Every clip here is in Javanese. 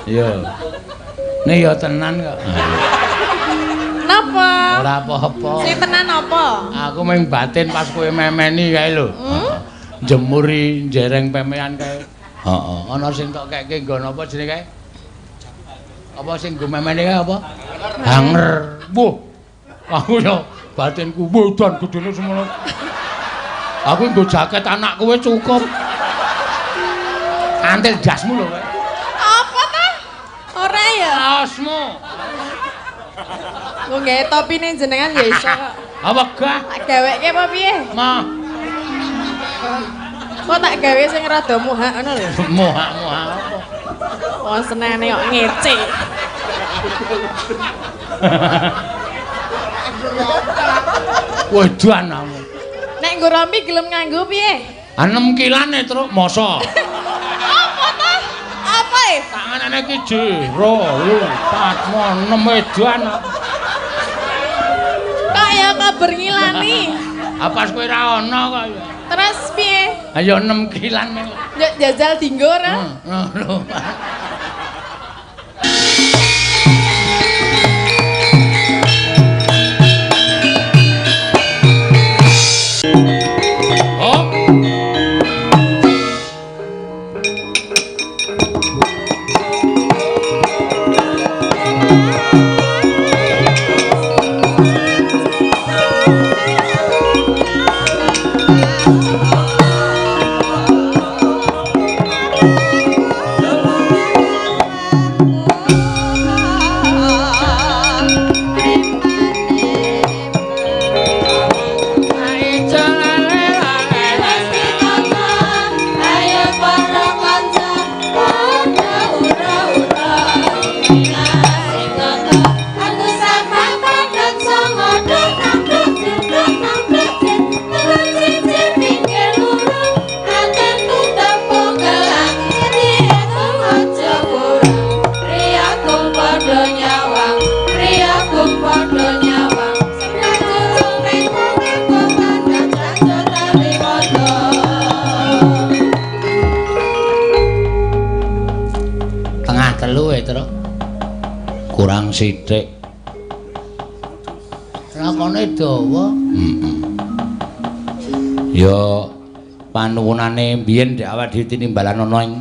Iya. Nek ya tenan kok. Napa? Ora apa-apa. Sing tenan apa? Aku mung batin pas kowe memeni kae lho. Jemuri jereng pemean kae. Heeh. Ana sing tok keke nggon apa jenenge kae? Apa sing nggo memeni kae apa? Hanger. Wuh. Aku yo batinku wedan gedene semono. Aku nggo jaket anakku wis cukup. Antil dasmu lho kowe. Apa ta? Ora ya. Kaosmu. Nggo gawe topine jenengan ya iso kok. Apa gah? Tak gaweke apa piye? Mah. Kok tak gawe sing rada muhak ngono lho. Muhak-muhak apa? Wong senene kok ngece. Wedan aku. Nek nggo rompi gelem nganggo piye? 6 kilane truk masa. Apa ta? Apa e? Tanganane iki 1, 2, 4, 6 edan. Kok ya kabar ngilani? Apa kowe ora ana kok ya. Terus piye? Ayo 6 kilan meng. Njok jajal dinggo ora? Lho. Oh. Tengah telu e, Truk. Kurang sithik. Lakone dawa. Heeh. Ya panuwunane biyen ndek awak dhewe tinimbalan ana ing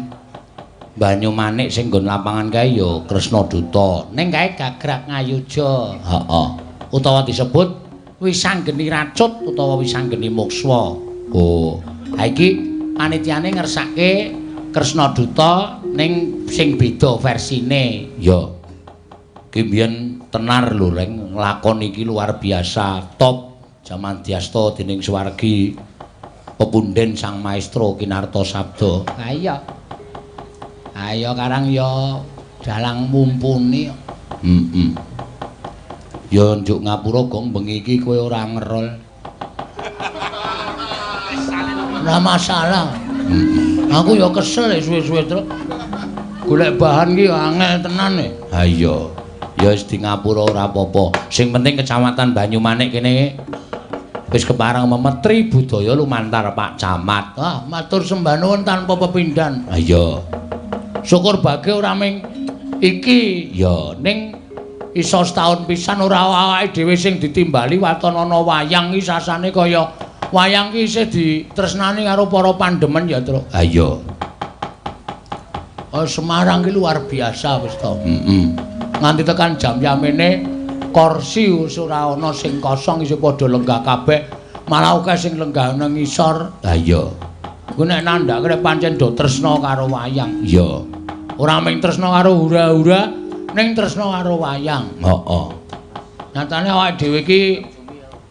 Banyumanik sing nggon lapangan kae ya Kresna Duta. Ning kae gagrak ngayuja. Heeh. Utawa disebut Wisanggeni Racut utawa Wisanggeni Mokswa. Oh. Ha iki panitiane ngersake Kresna Duta ning sing beda versine. Ya. Ki biyen tenar lho Reng, lakon iki luar biasa top jaman diasta dening swargi pepunden Sang Maestro Kinarto Sabdo. Ha iya. Ayo karang ya dalang mumpuni. Heeh. Ya njuk ngapura gong bengi iki kowe ora ngerol. Ora masalah. Heeh. Aku ya kesel suwe-suwe truk. Golek bahan ki angel tenan e. Ha iya. Ya wis di ngapura ora apa-apa. Sing penting Kecamatan Banyumanik kene wis kepareng memetri budaya lumantar Pak Camat. Ah, matur sembah nuwun tanpa pepindhan. Ha iya. Syukur bage ora ming iki ya ning iso setahun pisan ora awake dhewe sing ditimbali waton ana wayang iki sasane kaya wayang ki isih ditresnani karo para pandemen ya, Truk. Ha iya. Oh, Semarang ki luar biasa wis to. Heeh. Nganti tekan jam yamene kursi wis ora ana sing kosong isih padha lenggah kabeh. Malah akeh sing lenggah nang ngisor. Ha iya. Ku nek nandhake nek pancen do tresna karo wayang. Iya. Ora mung tresna karo hura-hura, ning tresna karo wayang. Heeh. Nyatane awake dhewe iki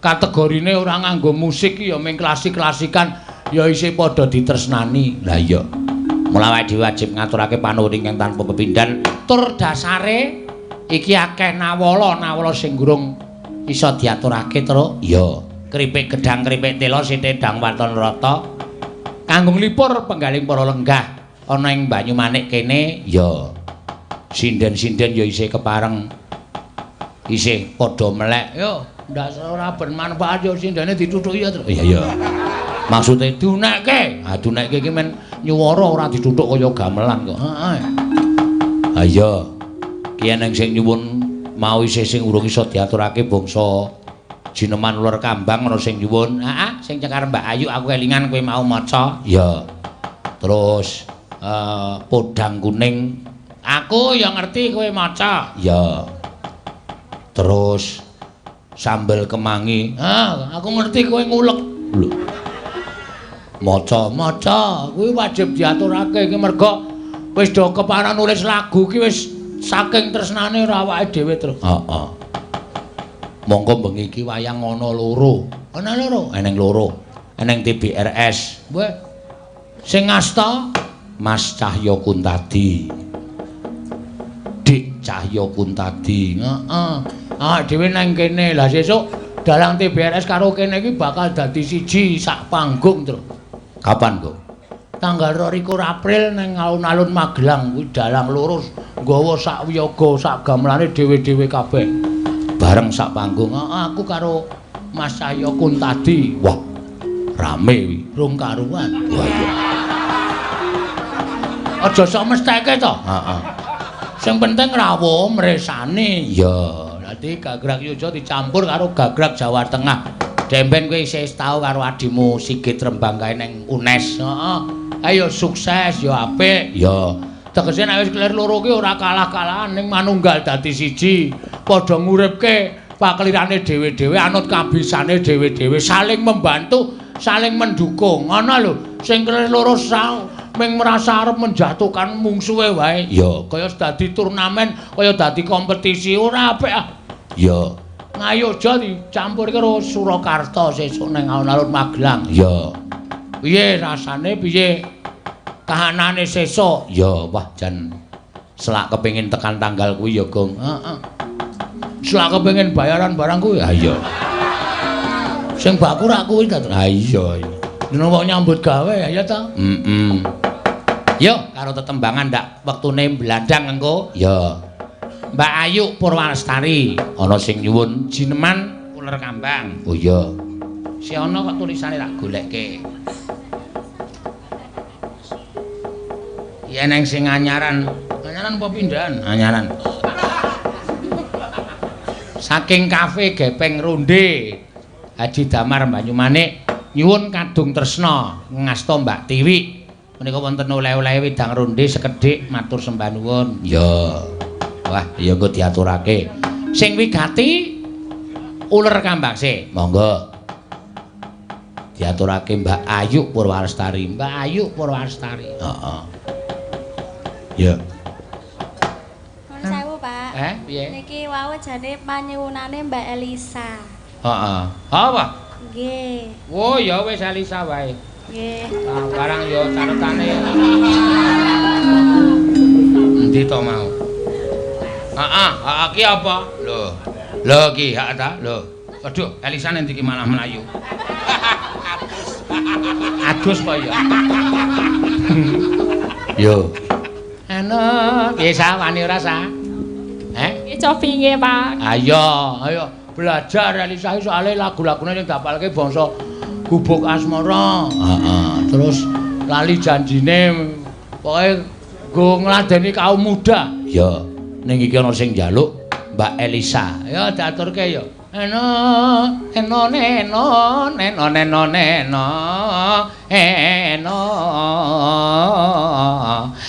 kategorine ora nganggo musik ki ya mung klasik-klasikan ya isih padha ditresnani. Lah iya. Mula awake dhewe wajib ngaturake panuwun ingkang tanpa pepindhan tur dasare iki akeh nawala-nawala sing gurung iso diaturake, Truk. Iya. Kripik gedang, kripik tela, sithik waton rata. Kanggo nglipur penggaling para lenggah ana ing Banyumanik kene ya sinden-sinden ya isih kepareng isih padha melek. Yo ndak ora bermanfaat yo sindene ditutuki ya, Truk. Iya iya. Maksude diunekke. Ha diunekke iki men nyuwara ora ditutuk kaya gamelan kok. Heeh. Ha Iya. Ki eneng sing nyuwun mau isih sing urung iso diaturake bangsa jineman uler kambang ana sing nyuwun. Heeh, sing cekar Mbak Ayu aku kelingan kowe mau maca. Iya. Terus podang kuning. Aku ya ngerti kowe maca. Iya. Terus sambel kemangi. Ah, aku ngerti kowe ngulek. Lho. Maca-maca kuwi wajib diaturake iki mergo wis do keparan nulis lagu ki wis saking tresnane ora awake dhewe terus. Heeh. Mongko bengi iki wayang ana loro. Ana loro, eneng loro. Eneng TBRS. Weh. Sing ngasta Mas Cahya Kuntadi. Dik Cahya Kuntadi. Heeh. Ah dhewe nang kene. Lah sesuk dalang TBRS karo kene iki bakal dadi siji sak panggung, Tru. Kapan, Kok? Tanggal 22 April nang alun-alun Magelang kuwi dalang loro nggawa sak wiyaga sak gamelane dhewe-dhewe kabeh. Bareng sak panggung. Heeh, aku karo Mas Cahya Kuntadi. Wah, rame kuwi, rung karuan. Wah iya. Aja sok mesteke to. Heeh. Sing penting rawuh mresani. Iya. Dadi gagrag Yogya dicampur karo gagrag Jawa Tengah. Demben kowe isih tau karo adimu Sigit Rembang kae ning UNES. Heeh. Ayo sukses ya apik. Ya. Tegese nek wis kelir loro ki ora kalah-kalahan ning manunggal dadi siji. Padha nguripke pakelirane dhewe-dhewe, anut kabisane dhewe-dhewe, saling membantu, saling mendukung. Ngono lho. Sing kelir loro ming merasa arep menjatuhkan mungsuhe wae. Ya, kaya dadi turnamen, kaya dadi kompetisi ora apik ah. Ya. Ngayogya dicampur karo Surakarta sesuk ning alun-alun Magelang. Ya. Piye rasane, piye kahanane sesuk? Ya, wah jan selak kepengin tekan tanggal kuwi ya, Gong. Heeh. Selak kepengin bayaran barang kuwi. Ha iya. Sing baku rak kuwi ta. Ha iya. Dene wong nyambut gawe ya ta? Heeh. Yo karo tetembangan ndak wektune blandang engko. Ya. Mbak Ayu Purwalestari ana sing nyuwun jineman uler kambang. Oh iya. Si ana kok tulisane tak goleke. Yen neng sing anyaran, anyaran apa pindahan? Anyaran. Saking kafe Gepeng Ronde Haji Damar Banyumanik nyuwun kadung tresna ngasta Mbak Tiwi. Menika wonten oleh-oleh wedang ronde sekedhik matur sembah nuwun. Ya. Wah, ya engko diaturake. Sing wigati uler kambang sik. Monggo. Diaturake Mbak Ayu Purwalestari. Mbak Ayu Purwalestari. Heeh. Ya. Nuwun sewu, Pak. Piye? Niki wau jane panyuwunane Mbak Elisa. Heeh. Apa? Nggih. Oh, ya wis Elisa wae. Nggih. Ah, barang ya catetane. Endi to mau? Heeh, heeh ki apa? Lho. Lho ki hak ta? Lho. Aduh, Elisa endi ki malah mlayu. Adus apa ya? Yo. Eno, piye sa wani ora sa? Eh? Iki copinge, Pak. Ayo, ayo belajar Elisa iki soalé lagu-lagune sing dapalke bangsa Gubuk Asmara. Heeh, terus lali janjine pokoke nggo ngladeni kaum muda. Ya. Ning iki ana sing njaluk Mbak Elisa. Ya diaturke ya. Eno eno neno neno neno neno eno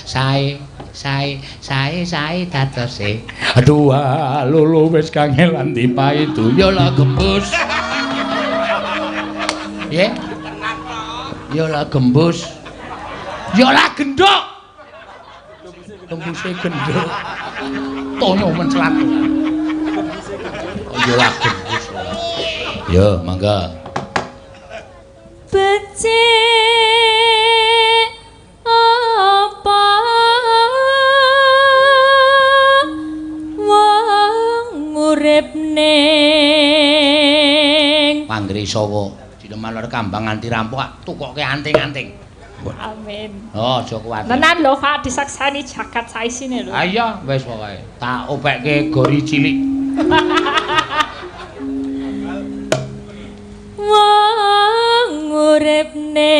sae sae sae sae dadose. Aduh lolo wis kangelan dipaidu ya lah gembus. Piye? Ya lah gembus. Ya lah gendhok. Gembuse gendhok. Tonyo mencelat. Oh ya lah gembus. Ya, mangga. Becik apa wong urip ning Panggri Sawa. Dileman lor kambang nganti rampung tukoke anting-anting. Amin. Oh, aja kuwatir. Tenan lho, Pak, disaksani jagat saisine lho. Ha iya, wis pokoke. Tak opekke gori cilik. Wong urip ning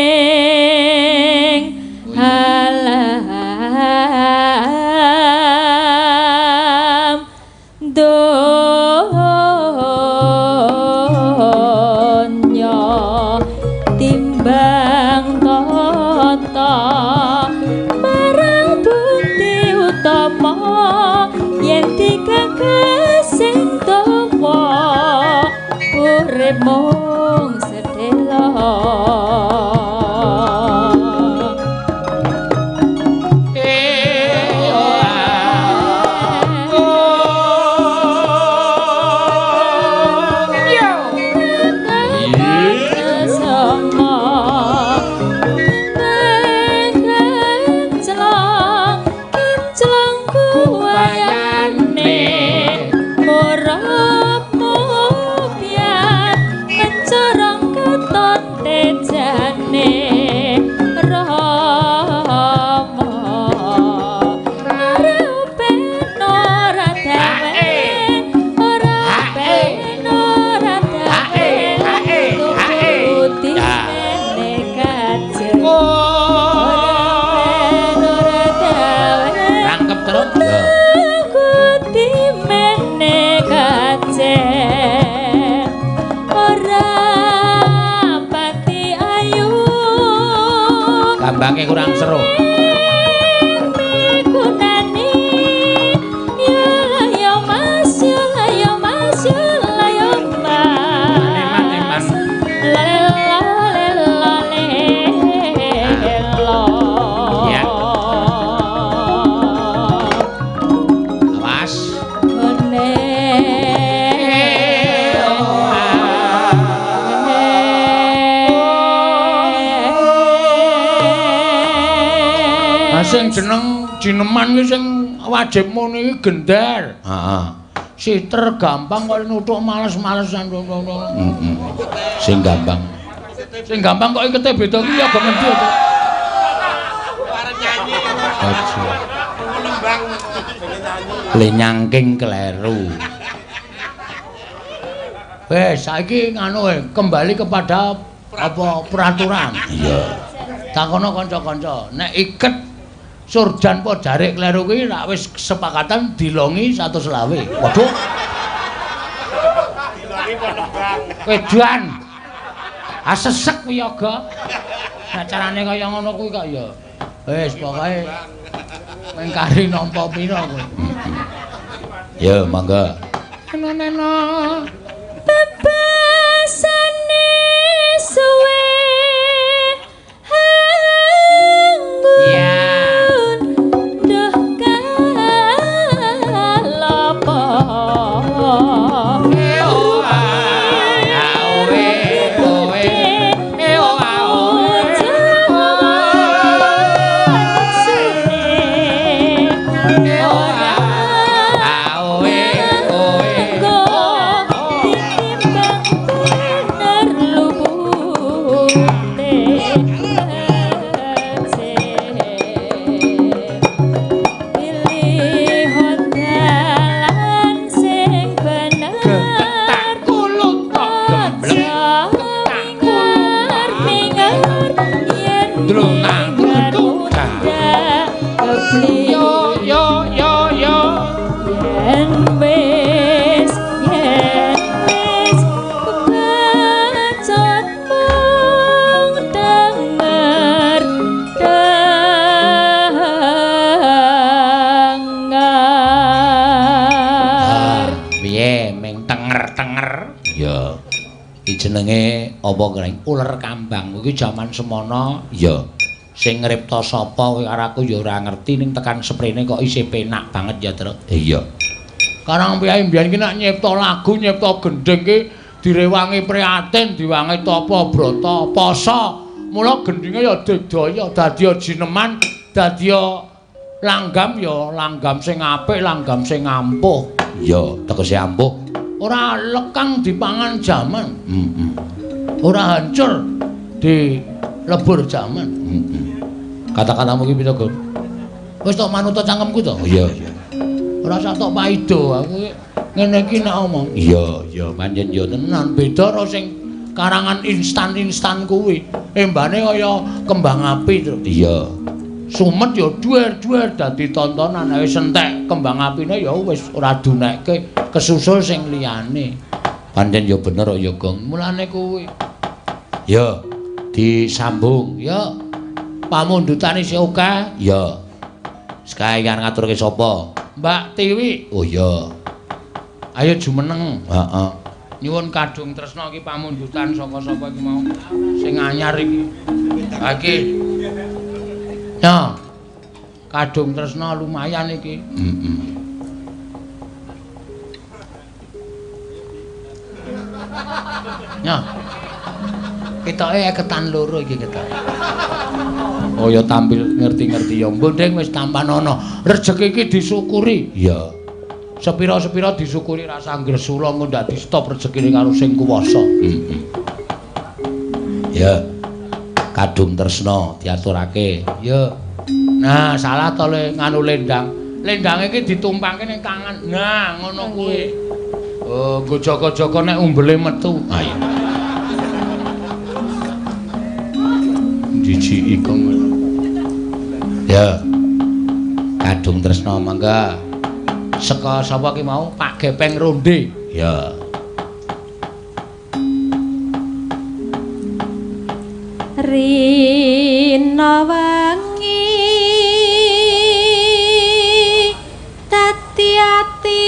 alam. Truk. Ya. Kuti mene kacen ora pati ayu. Gambange kurang seru. Migunani ya ya Mas ya ya Mas ya ya Mas. Lelo lelo lelo. Ya. Awas. One. Ah sing jeneng jineman ki sing wajib muni iki gender. Heeh. Siter gampang kok nuthuk males-malesan. Heeh. Sing gampang. Sing gampang kok ikete beda ki ya go ngendi to. Aja. Le nyangking kleru. Wes saiki nganu kembali kepada apa peraturan. Iya. Takono kanca-kanca, nek iket surjan apa jarik kleru kuwi rak wis kesepakatan dilongi 125. Waduh. Dilongi apa nembang? Wedan. Ah sesek kuwi yoga. Nek carane kaya ngono kuwi kok ya. Wis pokoke mengkari nampa pira kowe. Ya monggo. Neno. Bebasane suwe Ya. Duh kalopo. Yo yo yo yo. Yen wis kebacut mung denger dengar. Piye ming tenger-tenger? Ya. Iki jenenge apa kering? Uler kambang. Iki jaman semono. Ya. Sing ngripta sapa kowe karo aku ya ora ngerti ning tekan seprene kok isih penak banget ya, Truk. Iya. Karang piyai mbiyen ki nek nyipta lagu, nyipta gendhing ki direwangi prihatin, diwangi tapa brata, poso. Mula gendhinge ya digdaya, dadi jineman, dadi langgam ya langgam sing apik, langgam sing ampuh. Iya, tegese ampuh. Ora lekang dipangan jaman. Heeh. Ora hancur di lebur jaman. Heeh. Kata-katamu ki pira, Gun? Wis tok manut cangkemku to? Iya, iya. Ora usah tok paido aku ngene iki nek omong. Iya, iya, pancen ya tenan beda karo sing karangan instan-instan kuwi. Embane kaya kembang api, Truk. Iya. Sumet ya duwer-duwer dadi tontonan, nek wis entek kembang apine ya wis ora dunekke kesusul sing liyane. Pancen ya bener kok ya, Gong. Mulane kuwi. Ya, disambung. Ya. Pamundhutane isih akeh. Ya. Sekae arep ngaturke sapa? Mbak Tiwi. Oh iya. Ayo jumeneng. Heeh. Nyuwun kadung tresna iki pamundhutan saka sapa iki mau sing anyar iki. Ha iki. Ya. Kadung tresna lumayan iki. Heeh. Ya. Ketoke eketan loro iki ketoke. Oh ya tampil ngerti-ngerti ya mbok ding wis tampan ana. Rejeki iki disyukuri. Iya. Sepira-sepira disyukuri rasa ngresula engko ndak di-stop rezekine karo sing kuwasa. Heeh. Ya. Kadung tresna diaturake. Ya. Nah, salah to le nganu lendang. Lendange iki ditumpangke ning tangan. Nah, ngono kuwi. Oh, nggo jaga-jaga nek umbele metu. Ha iya. Jijiki kok. Ya. Kadung Tresna mangga. Saka sapa ki mau? Pak Gepeng Ronde. Ya. Rina wangi dadi ati.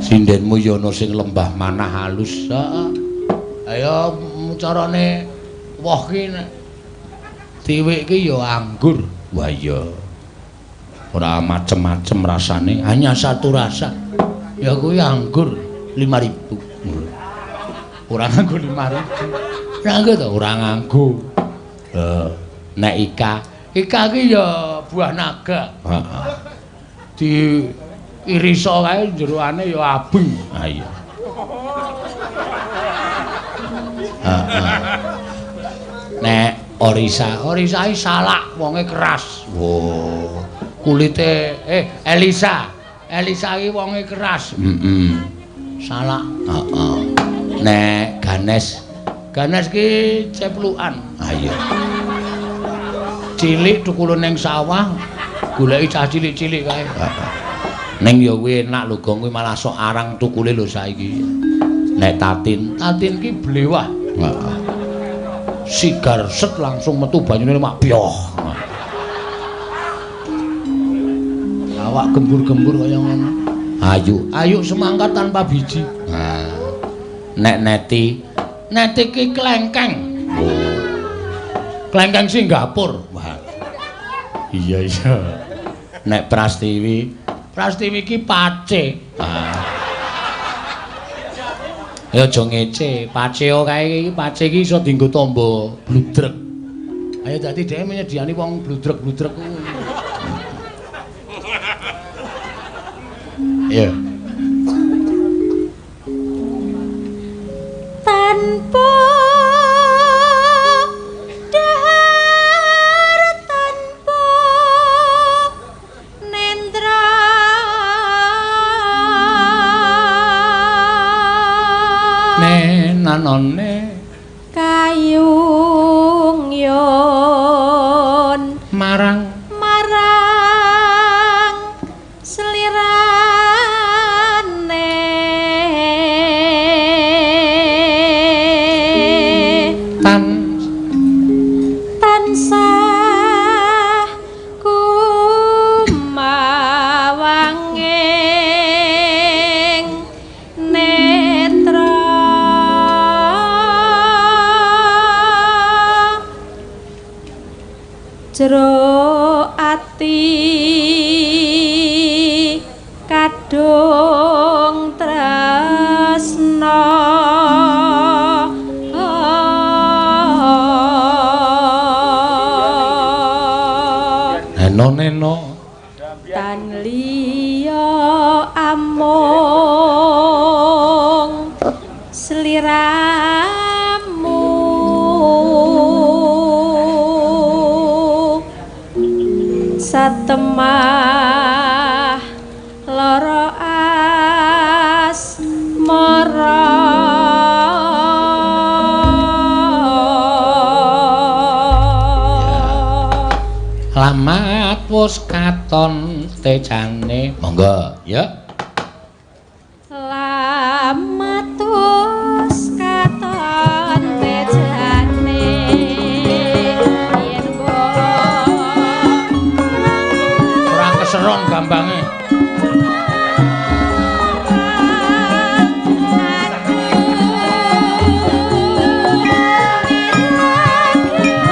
Sindenmu ya ana sing lembah manah halus. Heeh. Ayo carane woh ki nek tiwik ki ya anggur. Wah iya. Ora macem-macem rasane, hanya satu rasa. Ya kuwi anggur 5.000. Ora nganggo 5.000. Ora nganggo to, ora nganggo. Nek Ika, Ika ki ya buah naga. Heeh. Di iriso kae jeroane ya abeng. Ha iya. Heeh. Nek Orisa, Orisa iki salak, wonge keras. Wo. Kulite Elisa. Elisa iki wonge keras. Heeh. Salak. Heeh. Nek Ganes, Ganes ki ceplukan. Ha iya. Cilik tukule ning sawah, goleki cah cilik-cilik kae. Heeh. Ning ya kuwi enak lho, Gong, kuwi malah sok arang tukule lho saiki. Nek Tatin, Tatin ki blewah. Heeh. Sigar set langsung metu banyune mak byoh. Awak gembur-gembur kaya ngono. Ayu, ayu semangka tanpa biji. Nah. Nek Neti, Neti ki klengkeng. Oh. Klengkeng Singapura. Wah. Iya iya. Nek Prastiwi, Prastiwi ki pace. Ah. Ya aja ngece, paceo kae iki, pace iki iso dienggo tamba bludrek. Ayo dadi dhewe menyediani wong bludrek-bludrek kuwi. Iya. Tanpa dahar tanpa nendra nenanone kayung yon marang marang selirane tan tansah kumawanging netra jero ati kadung tresna. Neno neno tan liya amung sliramu satemah lara asmara. Lamat wis katon tejane. Monggo, ya. Lamat wis katon tejane yen ora keseron gambange.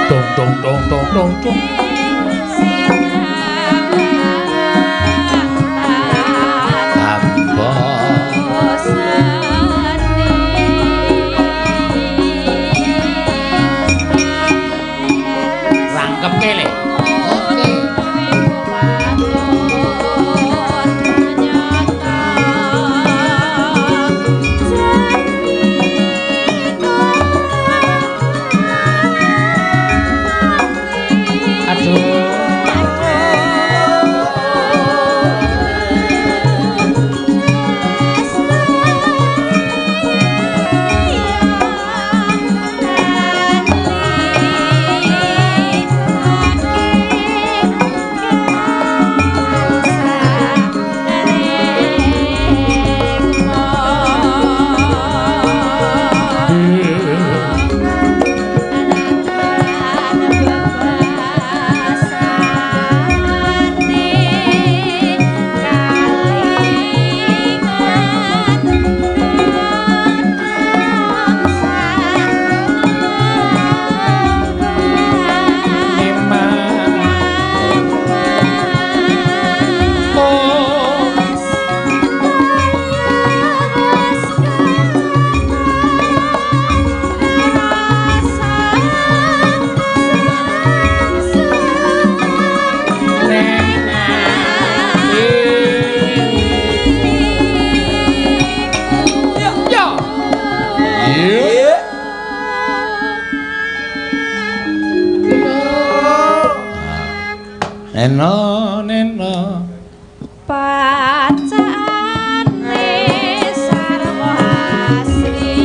Dong dong dong dong dong dong. Rangkep kele. Oke. Aduh. Neno neno pacane sarwa asri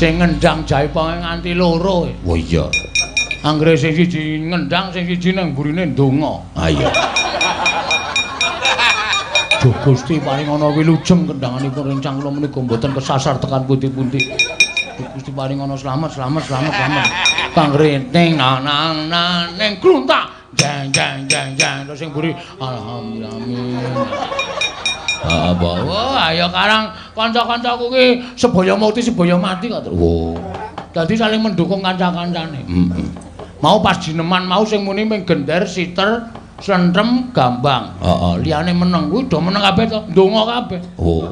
Sing ngendang jaiponge nganti loro. Oh iya. Anggere sing siji ngendang, sing siji nang mburine ndonga. Ah iya. Duh Gusti paring ana wilujeng kendanganipun rencang kula menika mboten kesasar tekan pundi-pundi. Duh Gusti paring ana slamet, slamet, slamet, slamet. Anggere ning nang nang nang ning kluntak. Jeng jeng jeng jeng terus sing mburi alhamdulillah. Apa? Wah, ayo karang kanca-kancaku ki sebaya mukti sebaya mati kok. Oh. Dadi saling mendukung kanca-kancane. Heeh. Mau pas jineman mau sing muni ming gender, siter, slentrem, gambang. Heeh. Liyane meneng kuwi do meneng kabeh to, ndonga kabeh. Oh.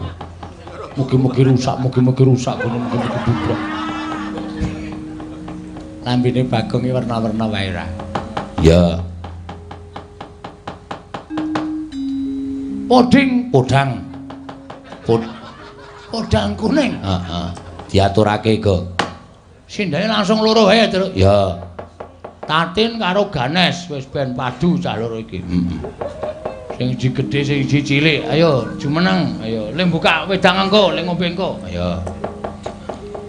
Mugi-mugi rusak, mugi-mugi rusak, ngono mugi-mugi bubrok. Lambene Bagong iki werna-werna wae ra. Ya. Poding, podang. Podang kuning. Heeh. Diaturake go. Sindene langsung loro wae, Truk. Ya. Tatin karo Ganes wis ben padu cah loro iki. Heeh. Sing siji gedhe, sing siji cilik. Ayo jumeneng, ayo le buka wedang engko, le ngombe engko. Ayo.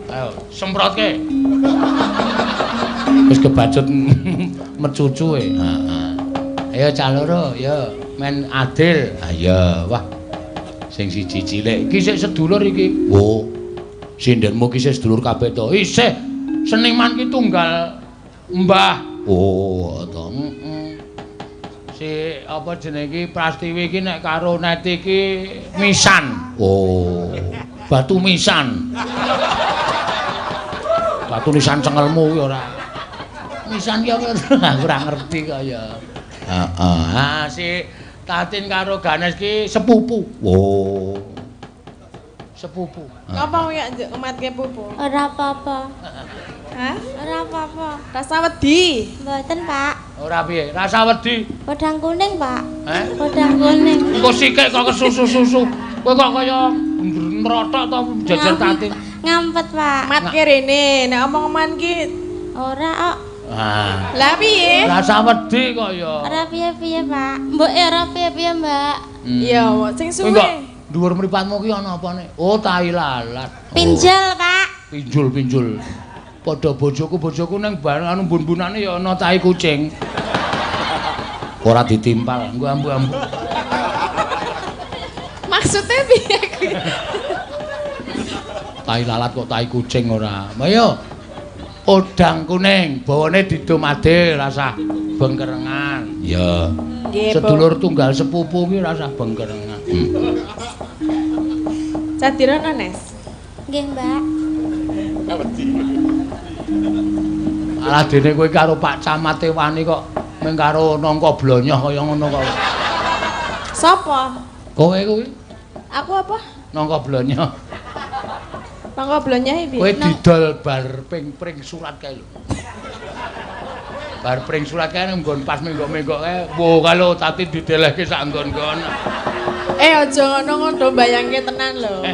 Ayo semprotke. Wis kebacut mecucu e. Heeh. Ayo cah loro, ya men adil. Ha iya, wah. Sing siji cilik iki sik sedulur iki. Oh. Sindenmu ki sik sedulur kabeh to. Isih seniman ki tunggal mbah. Oh, to. Heeh. Si apa jenenge iki Prastiwi iki nek karo Neti iki misan. Oh. Batu misan. Batu nisan cengelmu kuwi ora. Misan ki apa? Aku ora ngerti kok ya. Heeh. Ah si Tatin karo Ganes ki sepupu. Oh. Sepupu. Ngapa kowe njuk ngematke pupu? Ora apa-apa. Hah? Ora apa-apa. Rasa wedi. Mboten, Pak. Ora piye? Rasa wedi. Podang kuning, Pak. Heh? Podang kuning. Engko sikik kok kesusu-susu. Kowe kok kaya nrothok to jejer Tatin. Ngampet, Pak. Matke rene, nek omong-omongan ki Ora kok. Ah. Lah piye? Rasa wedi kok ya. Ora piye-piye, Pak. Mbok e ora piye-piye, Mbak. Iya, sing Kowe suwe. kok dhuwur mripatmu ki ana apane? Oh, tai lalat. Pinjol, Pak. Pinjul-pinjul. Padha bojoku ning bareng anu bun-bunane ya ana tai kucing. Ora ditimpal, nggo ambu-ambu. Maksudnya piye kuwi? Tai lalat kok tai kucing ora. Ayo. Podang kuning, bawane didum adil rasah bengkerengan. Ya. Nggih, Sedulur tunggal sepupu ki rasah bengkerengan. Cadirono, Nes. Nggih, Mbak. Alah dene kowe karo Pak Camate wani kok mung karo nangka blonyoh kaya ngono kok. Sopo? Kowe kuwi Aku apa? nangka blonyoh. Mangga blonyoh piye? Kowe didol bar ping-pring surat kae lho. Bar pring surat kae nggon pas menggok-menggok kae. Wo kalau Tati didelehke sak nggon-nggon. Eh aja ngono ngono do bayangke tenan lho.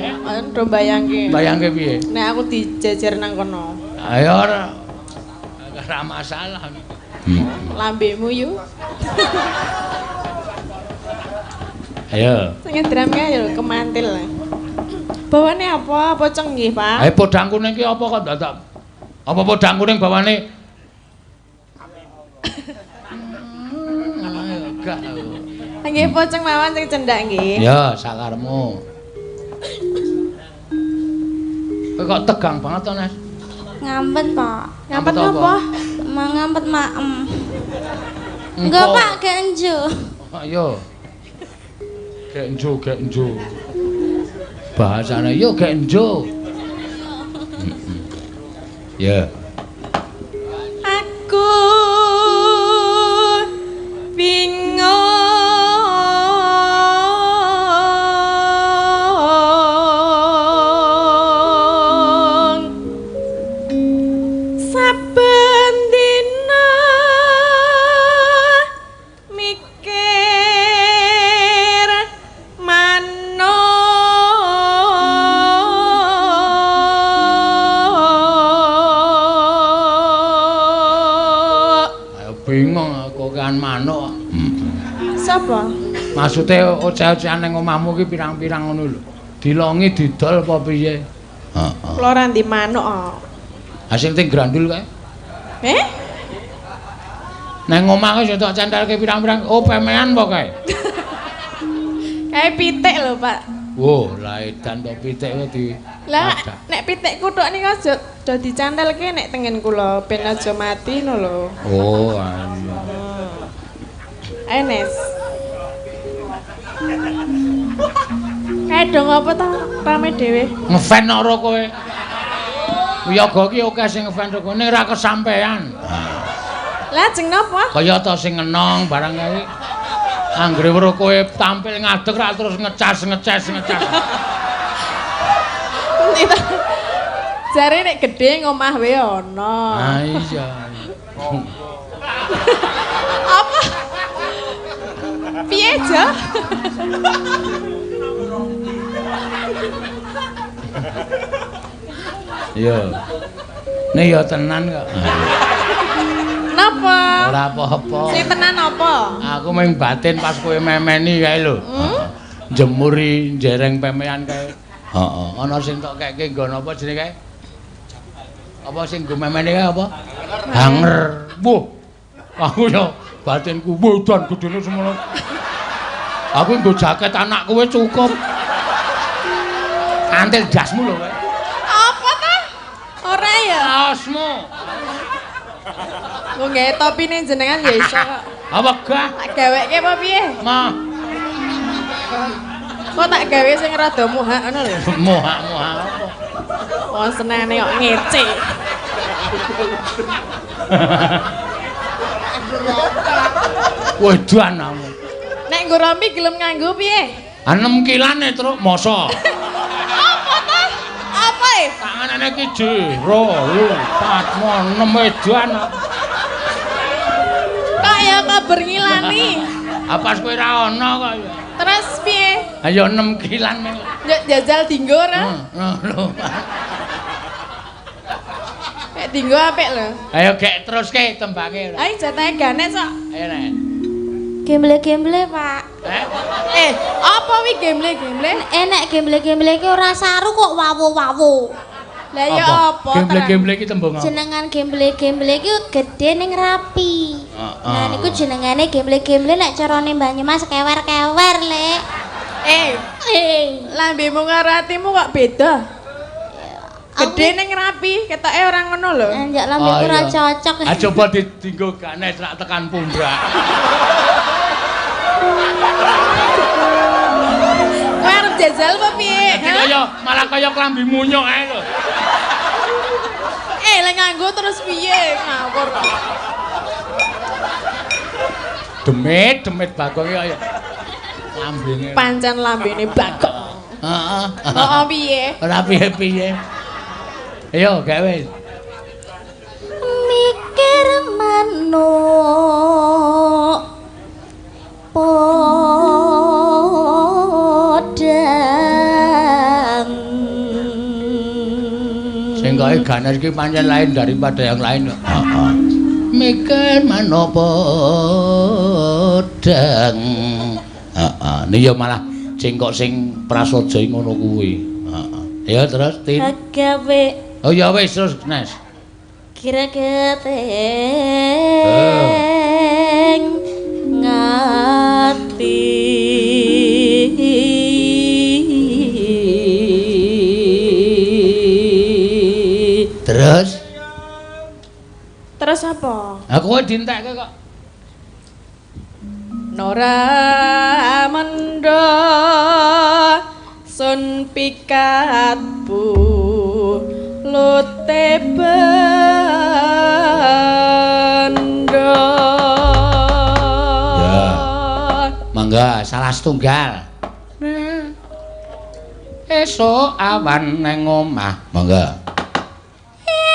Do bayangke. Bayangke piye? Nek aku dijejer nang kono. Ayo ora ora masalah. Lambemu yu. Ayo. Sing ngedram kae lho kemantil. Bawane apa? Pocong nggih, Pak? Ayo podang kuning ki apa kok dadak? Apa podang kuning bawane? Ayo gak. Nggih pocong mawon sing cendak nggih. Ya, sakarmu. Kowe kok tegang banget to, Nes? Ngampet, Pak. Ngampet Ngampet apa? apa? Ngampet maem. Enggak, Pak, genjo. Ayo. Genjo, genjo. Bahasane yo genjo. Ya. Aku bingung saben dina mikir manuk. Ayo bingung aku kan manuk. Sapa? Maksude oceh-ocehan ning omahmu ki pirang-pirang ngono lho. Dilongi didol apa piye? Heeh. Kula ora ndi manuk kok. Ha sing ting grandul kae. Eh? Nang omah kae tok centelke pirang-pirang. Oh, pemean apa kae? Kae pitik lho, Pak. Wo, lah edan to pitik kowe di. Lah nek pitikku tok niku aja do dicantelke nek tengen kula ben aja mati ngono lho. Oh, iya. Ayo Nes. Kae dong apa ta rame dhewe? Ngefan ora kowe? Wiyaga ki akeh sing ngefan kowe ning ora kesampean. Lah jeng napa? Kaya ta sing ngenong barang kae. Anggere weruh kowe tampil ngadeg ra terus ngecas ngeces ngecas. Jare nek gedhe ngomah wae ana. Ah iya. Apa? Piye, Jo? Iya. Nek ya tenan kok. Napa? Ora apa-apa. Sing tenan apa? Aku mung batin pas kowe memeni kae lho. Jemuri jereng pemean kae. Heeh. Ana sing tok keke nggon apa jenenge kae? Apa sing nggo memene kae apa? Hanger. Wuh. Aku yo batinku wedan gedene semono. Aku nggo jaket anakku wis cukup. Antil dasmu lho kowe. Apa ta? Ora ya. Kaosmu. Nggo gawe topine jenengan ya iso kok. Apa gah? Tak gaweke apa piye? Mah. Kok tak gawe sing rada muhak ngono lho. Muhak-muhak apa? Wong senene kok ngece. Wedan aku. Nek nggo rompi gelem nganggo piye? 6 kilane truk masa. Apa ta? Apa e? Tanganane iki 1, 2, 4, 6 wedan. Kok ya kabar ngilani? Apa kowe ora ana kok ya? Terus piye? Ayo 6 kilan meng. Njok jajal dinggo ora? Lho. Nek dinggo apik lho. Ayo gek teruske tembange ora. Ayo jatahe ganes kok. Ayo nek. Gemble-gemble, Pak. Eh? Apa wi gemble-gemble? Enek gemble-gemble iki ora saru kok wawo-wawo. Lah ya apa? Gemble-gemble iki tembung apa? Jenengan gemble-gemble iki gedhe ning rapi. Heeh. Nah niku jenengane gemble-gemble nek carane Banyumas kewer-kewer, Lek. Lambemu karo atimu kok beda? Gedhe ning rapi, ketoke ora ngono lho. Anjak lambeku ora cocok. Ah coba dinggo ganes rak tekan pundak. Kowe arep jajal apa piye? Dadi kaya malah kaya klambi munyuk ae lho. Lek nganggo terus piye? Ngawur kok. Demit, demit Bagong iki kaya lambene. Pancen lambene Bagong. Heeh. Heeh piye? Ora piye-piye. Ayo gawe. Mikir manuk podang. Sing gawe ganes iki pancen lain daripada yang lain kok. Heeh. Mikir manuk podang. Heeh. Ini ya malah cengkok sing prasaja ngono kuwi. Heeh. Ya terus Tin. Gawe. Oh ya wis terus Nes. Greget ngati. Terus? Terus apa? Aku kowe dientekke kok. Nora mendho sun pikat bulute bendo. Ya. Mangga salah setunggal. Esuk awan nang omah. Mangga.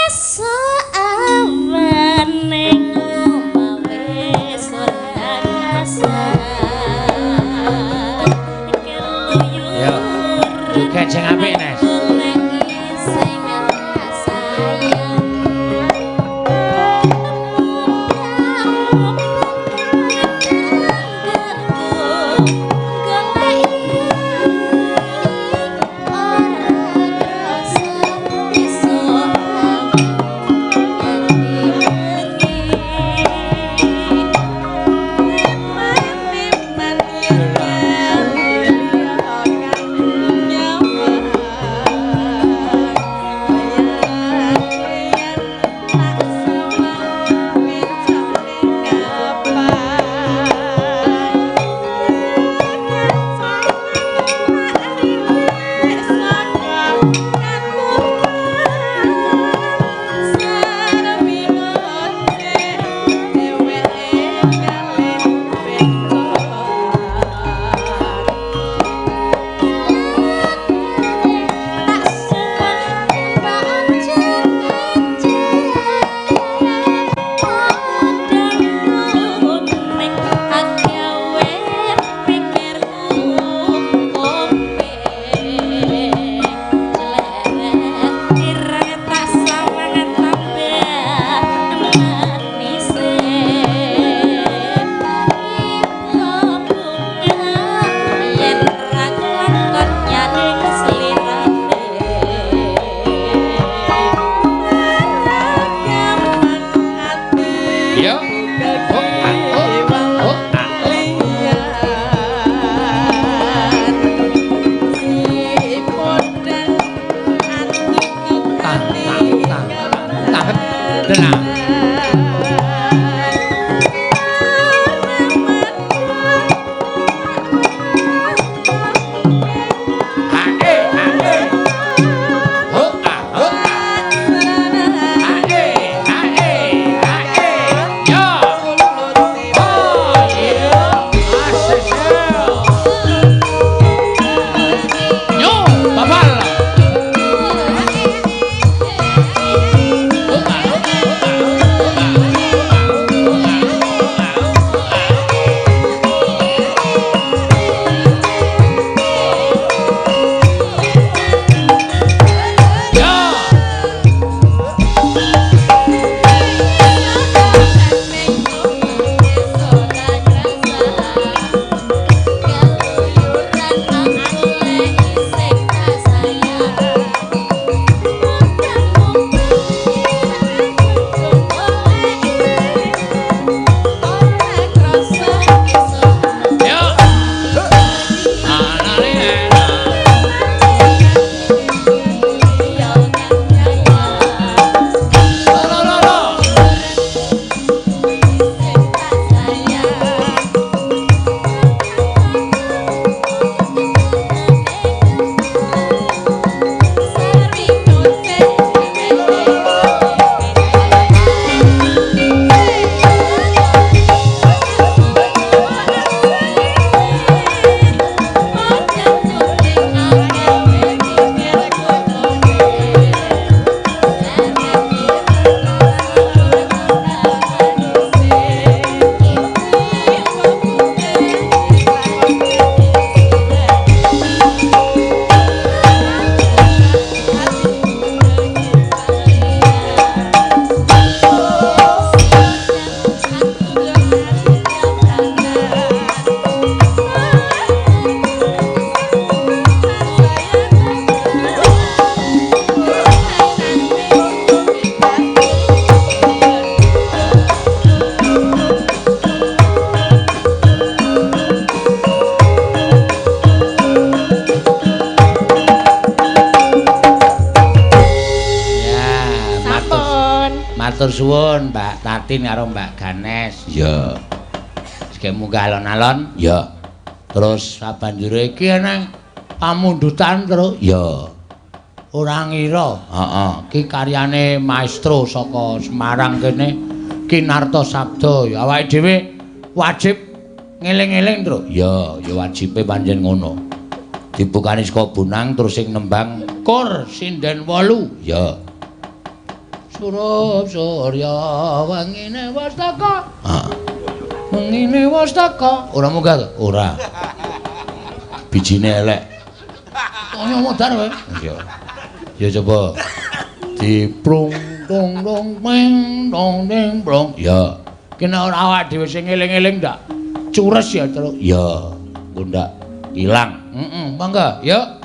Esuk awan nang omah wis ora kasar. Ya. Joget sing apik, Nes. Matur suwun Mbak Tatin karo Mbak Ganes. Iya. Sing munggah alon-alon. Iya. Terus sabanjure iki eneng pamundutan terus. Iya. Ora ngira. Heeh. Iki karyane maestro saka Semarang kene, Kinarto Sabdo. Ya awake dhewe wajib ngeling-eling, Tru. Iya, ya wajibe pancen ngono. Dibukani saka Bonang terus sing nembang Kur sinden 8. Iya. Surup surya wengine wastaka. Heeh. Wengine wastaka. Ora munggah to? Ora. Bijine elek. Kaya modar kowe. Iya. Ya coba diprung dong dong peng dong ding prung. Ya. Ki nek ora awak dhewe sing eling-eling ndak cures ya, Truk. Ya, engko ndak ilang. Heeh, mangga, yuk.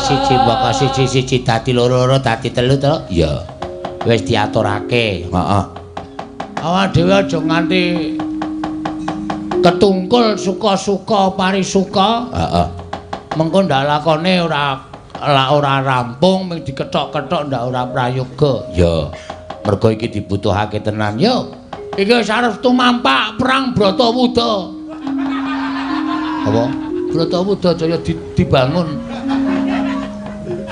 Siji mbaka siji siji dadi loro loro dadi telu to? Iya. Wis diaturake. Heeh. Awak dhewe aja nganti ketungkul suka-suka parisuka. Heeh. Mengko ndak lakone ora rampung mung dikethok-kethok ndak ora prayoga. Ya. Mergo iki dibutuhake tenan. Yo. Iki wis arep tumampak perang Bratawuda. Apa? Bratawuda jaya dibangun.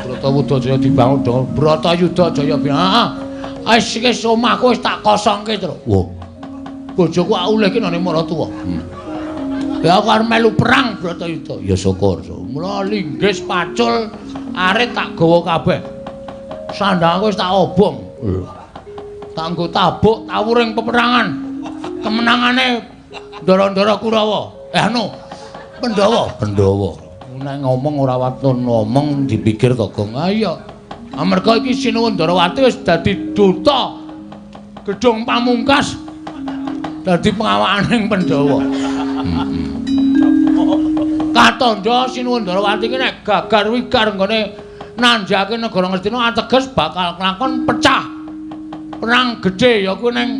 Bratawuda jaya dibangun dong. Bratayuda jaya heeh. Wis iki omahku wis tak kosongke, Tru. Wah. Bojoku auleh ki nang maratuwa. Ya aku arep melu perang Bratayuda. Ya syukur. Mula linggis pacul arit tak gawa kabeh. Sandangku wis tak obong. Tak nggo tabuk tawuring peperangan. Kemenangane ndara-ndara Kurawa. Anu Pandhawa. Pandhawa. Nek ngomong ora watun ngomong dipikir to, Gong. Ha iya. Amarga iki Sinuwun Ndarawati wis dadi duta Gedhong Pamungkas dadi pengawakaning Pandhawa. Katandha Sinuwun Ndarawati iki nek gagar wigar nggone nanjake negara Ngastina ateges bakal nglakon pecah perang gedhe ya kuwi ning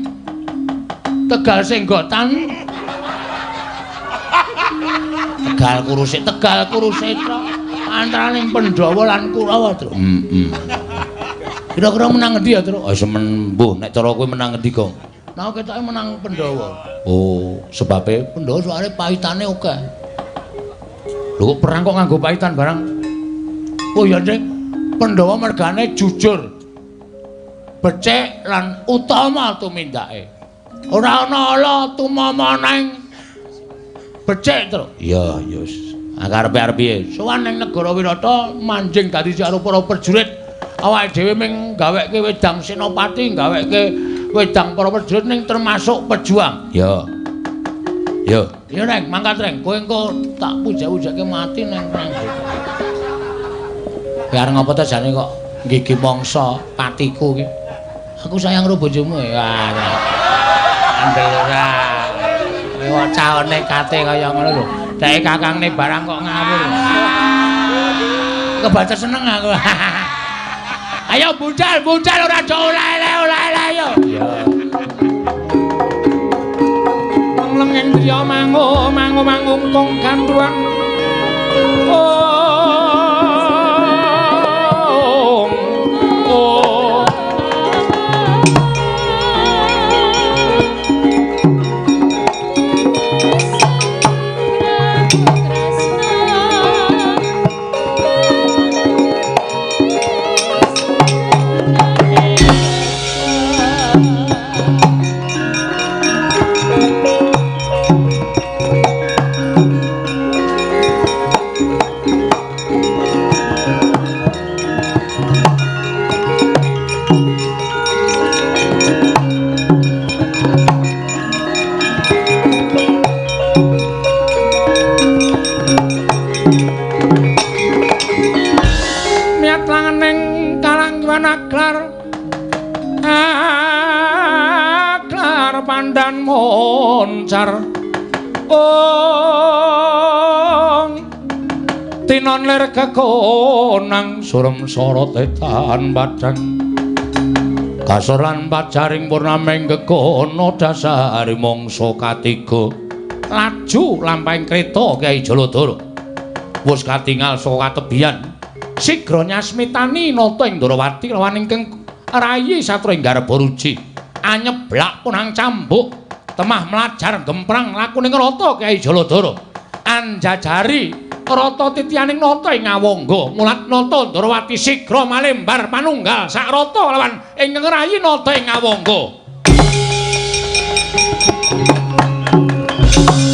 Tegal Senggotan. Tegal Kurusetra, Tegal Kurusetra antaraning Pandhawa lan Kurawa, Tru. Heeh. Kira-kira menang ngendi ya, Tru? Ah semen mbuh nek cara kowe menang ngendi, Gong? Nah, ketoke menang Pandhawa. Oh, sebabe Pandhawa soalé pahitane akeh. Lho kok perang kok nganggo pahitan barang? Oh ya, Dik. Pandhawa mergane jujur. Becik lan utama tumindake. Ora ana ala tumama nang becik, Tru. Iya, ya wis. Karepe arep piye? Sowan ning negara Wirata manjing dadi karo para prajurit. Awake dhewe ming gaweke wedang senopati, gaweke wedang para prajurit ning termasuk pejuang. Ya. Ya. Ya Reng, mangkat Reng. Kowe engko tak pujak-pujake mati nang perang. Kowe arep ngopo ta jane kok gigi mangsa patiku iki? Aku sayang karo bojomu ya. Andel ora. Kowe cahone kate kaya ngono lho. Deke kakangne barang kok ngawur. Kebaca seneng aku. Ayo budal, budal ora do oleh-oleh ayo. Ya. Lengeng driya mangu mangu mangungkung gandruan. Ong ong. Miat langening kalanggiwan aglar aglar pandan moncar. Ong tinon lir kekonang surem sorot etan padang kasor lan pajaring purnaming gegono dasari mangsa katiga laju lampahing kreta Kyai Jaladara wis katingal saka katebian sigra nyasmitani nata ing Ndarawati lawan ingkang rayi Satra ing Garbaruji anyeblak punang cambuk temah mlajar gemprang lakuning rata Kyai Jaladara anjajari rata titianing nata ing Ngawangga mulat nata Ndarawati sigra malembar panunggal sak rata lawan ingkang rayi nata ing Ngawangga. Thank you.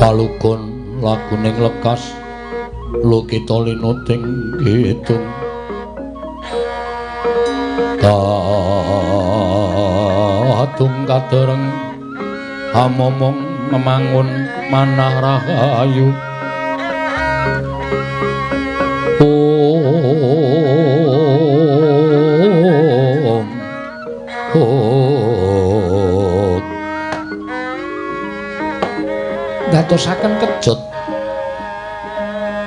Palugon laguning lekas lukita linuting kidung kadung kadereng amomong memangun manah rahayu. Om Om dadosaken kejut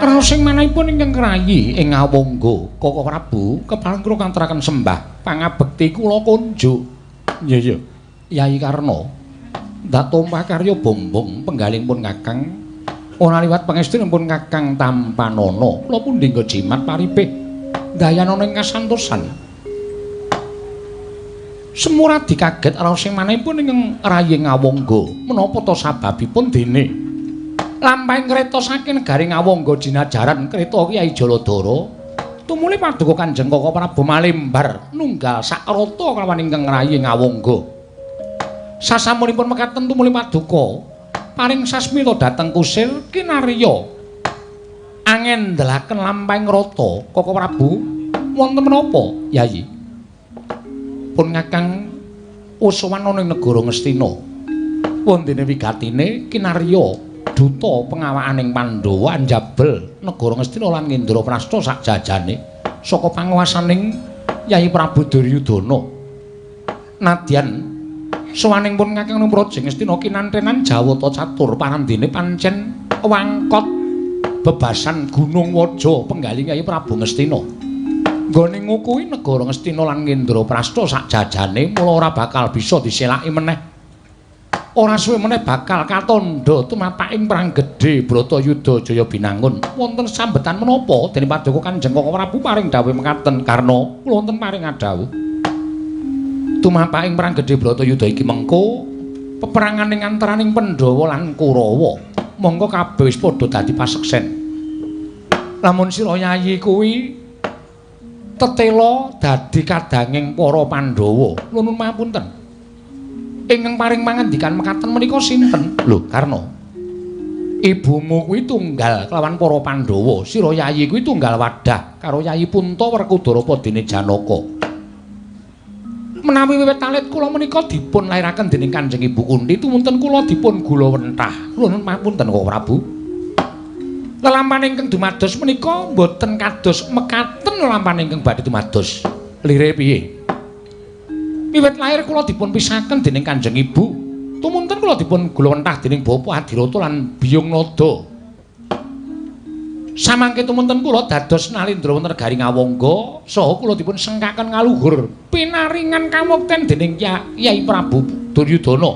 raos sing manahipun ingkang krayi ing Ngawangga Koko Prabu kepareng kula kanturaken sembah pangabekti kula kunjuk. Iya iya Yai Karna ndak tumpah karya bombong penggalihipun Kakang ora liwat pangestunipun Kakang tampanana kula pundi nggo jimat paripih dayanana ing kasantosan. Semuradi kaget raos sing manahipun ingkang rayi Ngawangga menapa ta sababipun dene lampahing kreta saking negari Ngawangga jinajaran kreta Kyai Jaladara tumuli paduka Kanjeng Koko Prabu malembar nunggal sakrata kelawan ingkang rayi Ngawangga. Sasampunipun mekaten tumuli paduka paring sasmita dhateng kusir kinarya angendelaken lampahing rata. Koko Prabu wonten menapa Yayi? Pun Kakang usuwan ana ing negara Ngastina. Wondene wigatine kinarya duta pengawakaning Pandhawa anjabel negara Ngastina lan Ngendraprasta sak jajane saka panguwasaning Yayi Prabu Duryudana. Nadyan sowaning pun Kakang ing Praja Ngastina kinantenan Jawata catur parandene pancen wangkot bebasan Gunung Waja penggalih Yayi Prabu Ngastina. Nggone ngukuhi negara Ngastina lan Ngendraprasta sak jajane mula ora bakal bisa diselaki meneh. Ora suwe meneh bakal katandha tumapaking perang gedhe Bratayuda Jaya Binangun. Wonten sambetan menapa dening paduka Kanjeng Koko Prabu paring dawuh mekaten Karna kula wonten paring adhawuh. Tumapaking perang gedhe Bratayuda iki mengko peperangan ing antaraning Pandhawa lan Kurawa. Mongko kabeh wis padha dadi paseksen. Lamun sira Yayi kuwi tetela dadi kadanging para Pandhawa. Nuwun pangapunten. Ingkang paring pangandikan mekaten menika sinten? Lho, Karna. Ibumu kuwi tunggal kelawan para Pandhawa, sira Yayi kuwi tunggal wadah karo Yayi Punta Werkudara padene Janaka. Menawi wiwit alit kula menika dipun lairaken dening Kanjeng Ibu Kunti, tumunten kula dipun gula wentah. Nuwun pangapunten Koko Prabu. Lelampahan ingkang dumados menika mboten kados mekaten lelampahan ingkang badhe dumados. Lire piye? Wiwit lahir kula dipun pisahaken dening Kanjeng Ibu. Tumunten kula dipun gula wentah dening Bapak Adirata lan Biyung Nada. Samangke tumunten kula dados nalindra wonten negari Ngawangga, saha kula dipun sengkaken ngaluhur pinaringan kamukten dening Kyai Prabu Duryudana.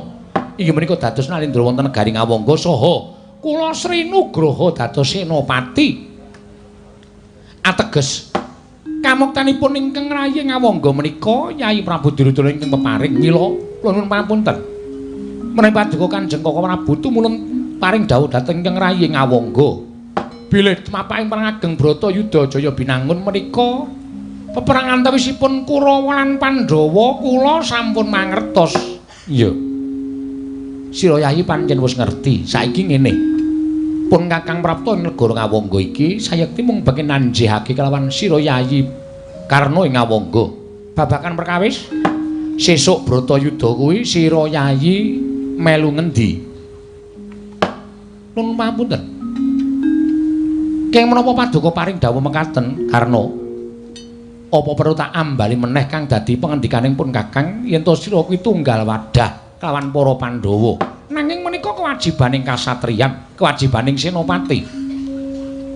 Inggih menika dados nalindra wonten negari Ngawangga saha kula Sri Nugraha dados senopati. Ateges kamuktenipun ingkang rayi Ngawangga menika Kyai Prabu Duryudana ingkang peparing mila kula nuwun pangapunten. Menawi paduka Kanjeng Koko Prabu tumurun paring dawuh dhateng ingkang rayi Ngawangga. Bilih tumapaking perang ageng Bratayuda Jaya Binangun menika peperangan antawisipun Kurawa lan Pandhawa kula sampun mangertos. Iya. Sira Yayi pancen wis ngerti. Saiki ngene. Pun Kakang prapta ing negara Ngawangga iki sayekti mung pengin nanjihake kelawan sira Yayi Karna ing Ngawangga. Babakan perkawis sesuk Bratayuda kuwi sira Yayi melu ngendi? Nuwun pangapunten. Keng menapa paduka paring dawuh mekaten Karna? Apa perlu tak ambali meneh kang dadi pangendikaning pun Kakang yen to sira kuwi tunggal wadah kelawan para Pandhawa. Nanging menika kewajibaning kasatriyan, kewajibaning senopati.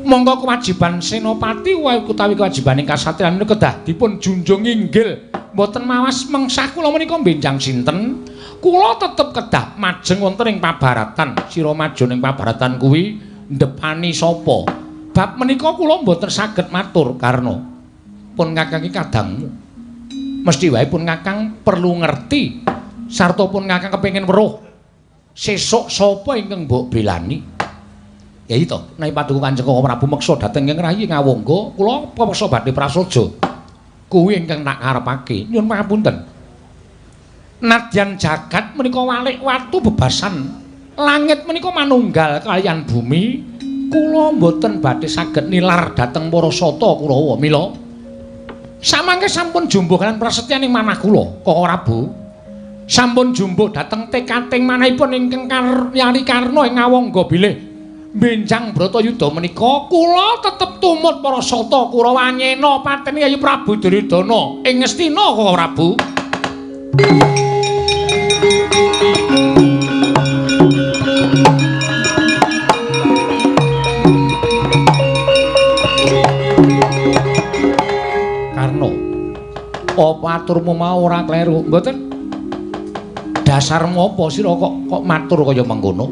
Monggo kewajiban senopati wae utawi kewajibaning kasatriyan menika kedah dipun junjung inggil. Mboten mawas mengsah kula menika benjang sinten, kula tetep kedah majeng wonten ing pabaratan. Sira maju ning pabaratan kuwi ndepani sapa? Bab menika kula mboten saged matur Karna. Pun Kakang iki kadangmu. Mesti wae pun Kakang perlu ngerti sarta pun Kakang kepengin weruh sesuk sapa ingkang mbok belani. Ya ito, nek paduka Kanjeng Koko Prabu meksa dhateng ing rayi Ngawangga, kula peksa badhe prasaja. Kuwi ingkang tak karepake. Nyuwun pangapunten. Nadyan jagat menika walik watu bebasan Langit menika manunggal kaliyan bumi, kula mboten badhe saged nilar dhateng para sata Kurawa. Mila samangke sampun jumbuh kaliyan prasetyaning manah kula, Koko Prabu. Sampun jumbuh dhateng tekating manahipun ingkang Yayi Karna ing Ngawangga bilih benjang Bratayuda menika kula tetep tumut para sata Kurawa anyena pateni Yayi Prabu Duryudana ing Ngastina, Koko Prabu. Karna, apa aturmu mau ora kleru? Mboten. Dasarmu apa sira kok matur kaya mengkono?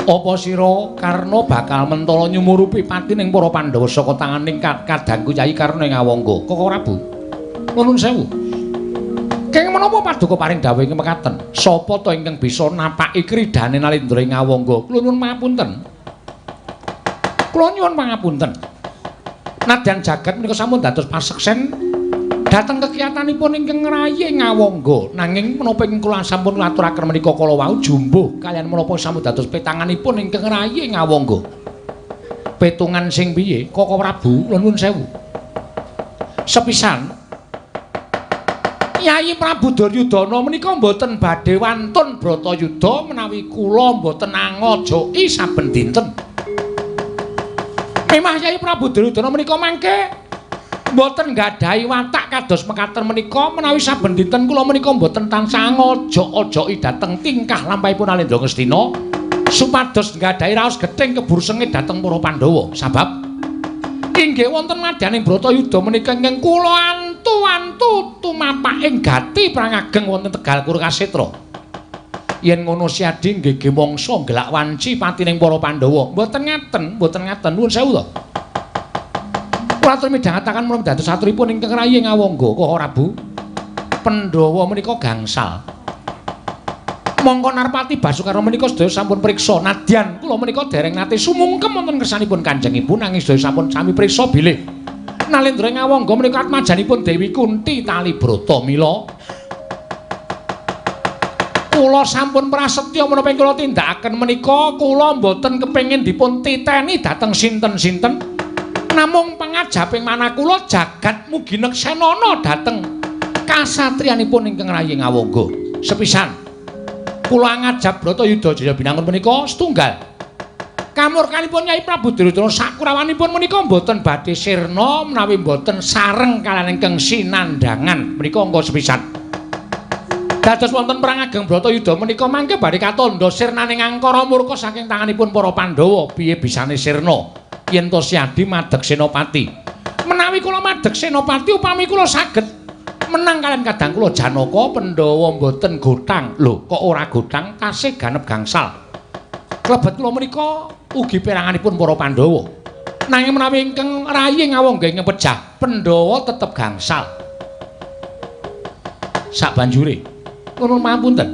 Apa sira Karna bakal mentala nyumurupi patining para Pandhawa saka tanganing kadangku Yayi Karna ing Ngawangga? Koko Prabu, nuwun sewu. Kenging menapa paduka paring dawuh ing mekaten? Sapa ta ingkang bisa napaki kridane Nalendra ing Ngawangga? Kula nyuwun pangapunten. Kula nyuwun pangapunten. Nadyan jagat menika sampun dados paseksen dhateng kekiyatanipun ingkang ngrayi Ngawangga. Nanging menapa ingkang kula sampun ngaturaken menika kala wau jumbuh kaliyan menapa sampun dados petanganipun ingkang ngrayi Ngawangga. Petungan sing piye, Koko Prabu? Kula nuwun sewu. Sepisan Yayi Prabu Duryudana menika mboten badhe wantun Bratayuda menawi kula mboten angojoki saben dinten. Memah Yayi Prabu Duryudana menika mangke mboten nggadahi watak kados mekaten menika menawi saben dinten kula menika mboten tansah ngojok-ojoki dhateng tingkah lampahipun Nalendra Ngastina supados nggadahi raos gething kebur sengit dhateng para Pandhawa. Sabab inggih wonten madyaning Bratayuda menika ingkang kula antu-antu tumapaking gati perang ageng wonten Tegal Kurukasetra. Yen ngono Siadi nggih mangsa nggelak wanci patining para Pandhawa. Mboten ngaten, mboten ngaten. Nuwun sewu to. Kula atur midhangetaken menapa dados aturipun ingkang rayi Ngawangga, Koko Prabu. Pandhawa menika gangsal. Mongko Narpati Basukarna menika sedaya sampun priksa. Nadyan kula menika dereng nate sumungkem wonten kersanipun Kanjeng Ibu nanging sedaya sampun sami priksa bilih Nalendra Ngawangga menika atmajanipun Dewi Kunti Talibrata. Mila kula sampun prasetya menapa ing kula tindakaken menika kula mboten kepengin dipun titeni dhateng sinten-sinten. Namung pangajaping manah kula jagat mugi neksenana dhateng kasatriyanipun ingkang rayi Ngawangga. Sepisan kula ngajap Bratayuda Jaya Binangun menika setunggal. Kamurkanipun Nyai Prabu Duryudana sakurawanipun menika mboten badhe sirna menawi mboten sareng kaliyan ingkang sinandhangan menika angka sepisan. Dados wonten perang ageng Bratayuda menika mangke badhe katandha sirnaning angkara murka saking tanganipun para Pandhawa. Piye bisane sirna yen to Siadi madeg senopati? Menawi kula madeg senopati upami kula saged menang kaliyan kadang kula Janaka, Pandhawa mboten gothang. Lho, kok ora gothang? Tasih ganep gangsal. Klebet kula menika ugi peranganipun para Pandhawa. Nanging menawi ingkang rayi Ngawangga ingkang pejah, Pandhawa tetep gangsal. Sabanjure nuwun pangapunten.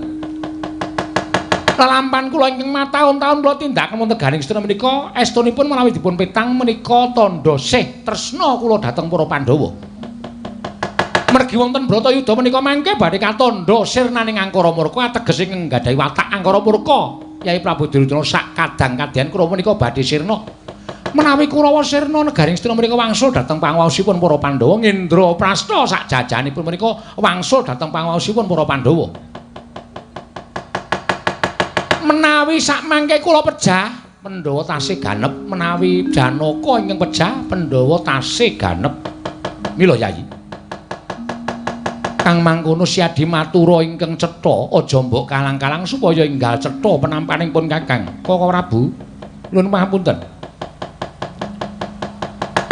Lelampan kula ingkang mataun-taun kula tindakaken wonten Garing Sena menika estunipun menawi dipun petang menika tandha sih tresna kula dhateng para Pandhawa. Mergi wonten Bratayuda menika mangke badhe katandha sirnaning angkara murka ateges ingkang nggadahi watak angkara murka. Yai Prabu Duryudana sak kadang kadyan kula menika badhe sirna. Menawi Kurawa sirna negaring Astina menika wangsul dhateng panguwaosipun para Pandhawa, Ngendraprasta sak jajanipun menika wangsul dhateng panguwaosipun para Pandhawa. Menawi sak mangke kula pejah, Pandhawa tasih ganep. Menawi Janaka ingkang pejah, Pandhawa tasih ganep. Mila Yayi, kang mangkono Siadi matura ingkang cetha, aja mbok kalang-kalang supaya enggal cetha penampaning pun Kakang. Koko Prabu, nuwun pangapunten.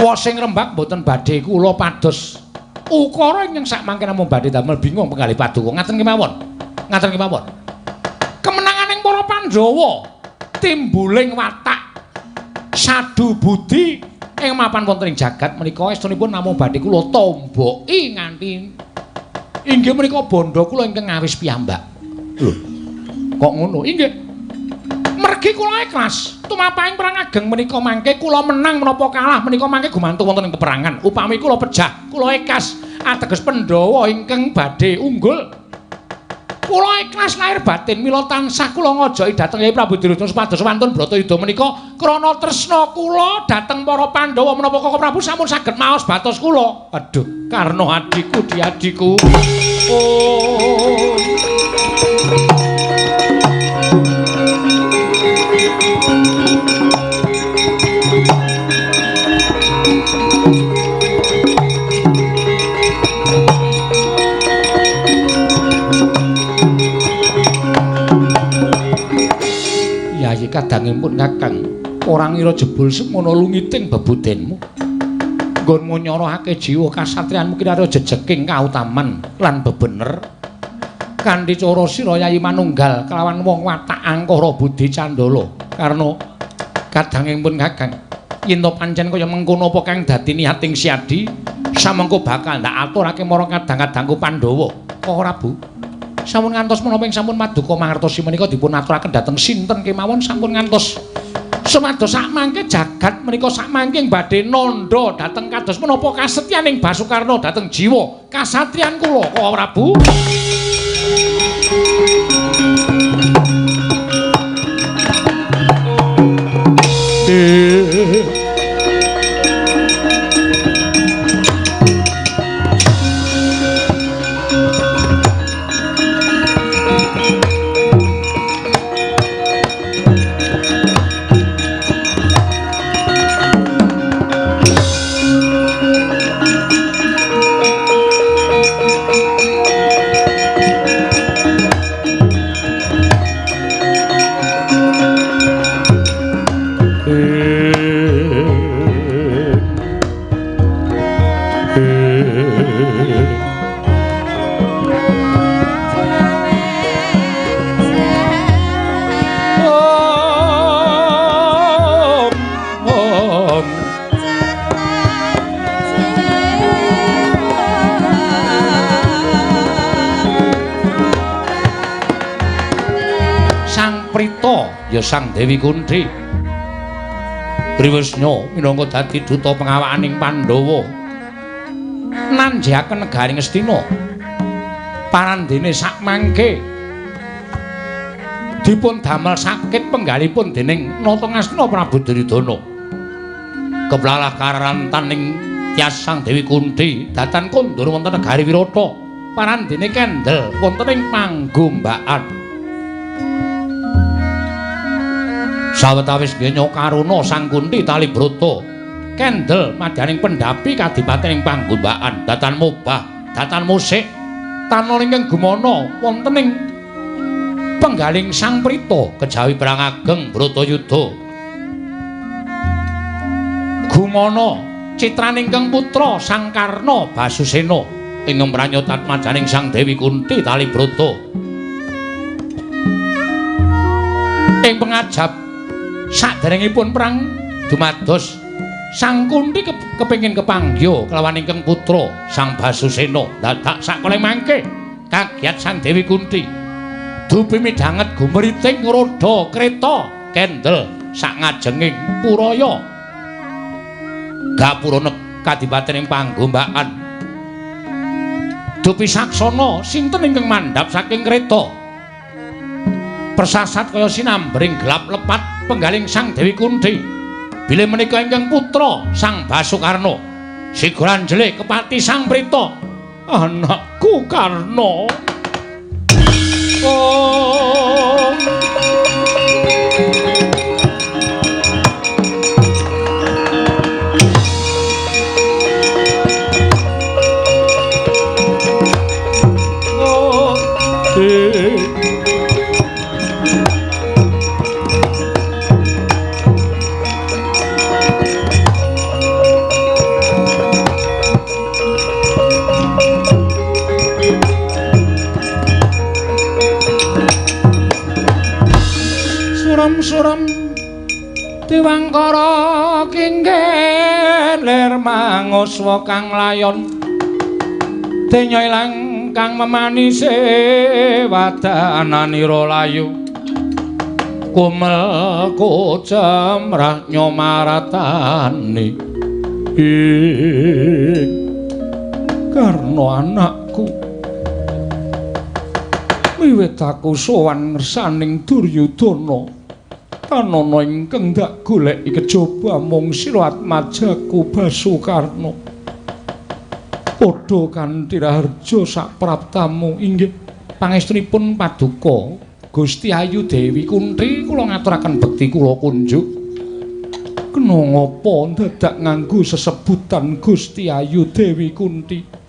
Wosing rembak mboten badhe kula pados ukara ingkang sak mangke namung badhe damel bingung penggalih paduka. Ngaten kemawon. Ngaten kemawon. Kemenanganing para Pandhawa timbuling watak sadu budi ing mapan wonten ing jagat menika estunipun namung badhe kula tomboki nganti inggih menika bandha kula ingkang ngawis piyambak. Lho, kok ngono? Inggih. Mergi kula ikhlas tumapahing perang ageng menika mangke kula menang menapa kalah menika mangke gumantung wonten ing peperangan. Upami kula pejah, kula ikhlas ateges Pandhawa ingkang badhe unggul. Kula ikhlas lahir batin mila tansah kula ngojoki dhateng Kyai Prabu Duryudana supados wantun Bratayuda menika krana tresna kula dhateng para Pandhawa menapa Koko Prabu sampun saged maos batos kula. Aduh, Karna adhiku diadhiku. Oh. Yayi kadangipun Kakang, ora ngira jebul semono lungiting bebudenmu. Nggonmu nyorohake jiwa kasatriyanmu kinarya jejeking kautaman lan bebener. Kanthi cara sira Yayi manunggal kelawan wong watak angkara budi candala. Karna kadangipun Kakang, yen to pancen kaya mengkono apa kang dadi niating Siadi, samengko bakal ndak aturake marang kadang-kadangku Pandhawa. Kok ora, Bu? Sampun ngantos menapa ing sampun maduka mangertosi menika dipun aturaken dhateng sinten kemawon sampun ngantos sumados sakmangke jagat menika sakmangke badhe nandha dhateng kados menapa kasetyaning Basukarna dhateng jiwa kasatriyan kula Koko Prabu. Ya Sang Dewi Kunthi Triwisna minangka dadi duta pengawakaning Pandhawa nanjiaken negari Ngastina parandene sakmangke dipun damel sakit penggalipun dening Nata Ngastina Prabu Duryudana. Keplalah karantaning tias Sang Dewi Kunthi datan kondur wonten negari Wirata parandene kendel wonten ing panggombakan. Sawetawis genya karuna Sang Kunthi tali brata kendel madyaning pendhapi kadipaten ing panggombaan datan mobah datan musik tanah ingkang gumana wonten ing penggaling Sang Prita kejawi perang ageng Bratayuda gumana citraning ingkang putra Sang Karna Basusena ingkang pranyota madyaning Sang Dewi Kunthi tali brata ing pengajap saderengipun perang dumados Sang Kunthi kepengin kepanggiha kelawan ingkang putra Sang Basusena dadak sakalih mangke kagiat Sang Dewi Kunthi dupi midhanget gumeriting roda kreta kendel sak ngajenging puraya gapura kadipaten ing panggombakan dupi saksana sinten ingkang mandhap saking kreta persasat kaya sinambring gelap lepat penggaling Sang Dewi Kunthi bilih menika ingkang putra Sang Basukarna sigoranjele kepati Sang Prita anakku Karna. Oh. Oh. Suram-suram tiwangkara kinggih lir manguswa kang layon denya ilang kang memanise wadananira layu kumel kocemrah nyomaratani ing Karna anakku. Wiwit aku sowan ngersaning Duryudana, tanana ingkang ndak goleki kejaba mung sira atmajaku Basukarna. Padha kanthi raharja sapraptamu. Inggih pangestunipun paduka Gusti Ayu Dewi Kunthi, kula ngaturaken bekti kula kunjuk. Kena ngapa dadak nganggo sesebutan Gusti Ayu Dewi Kunthi?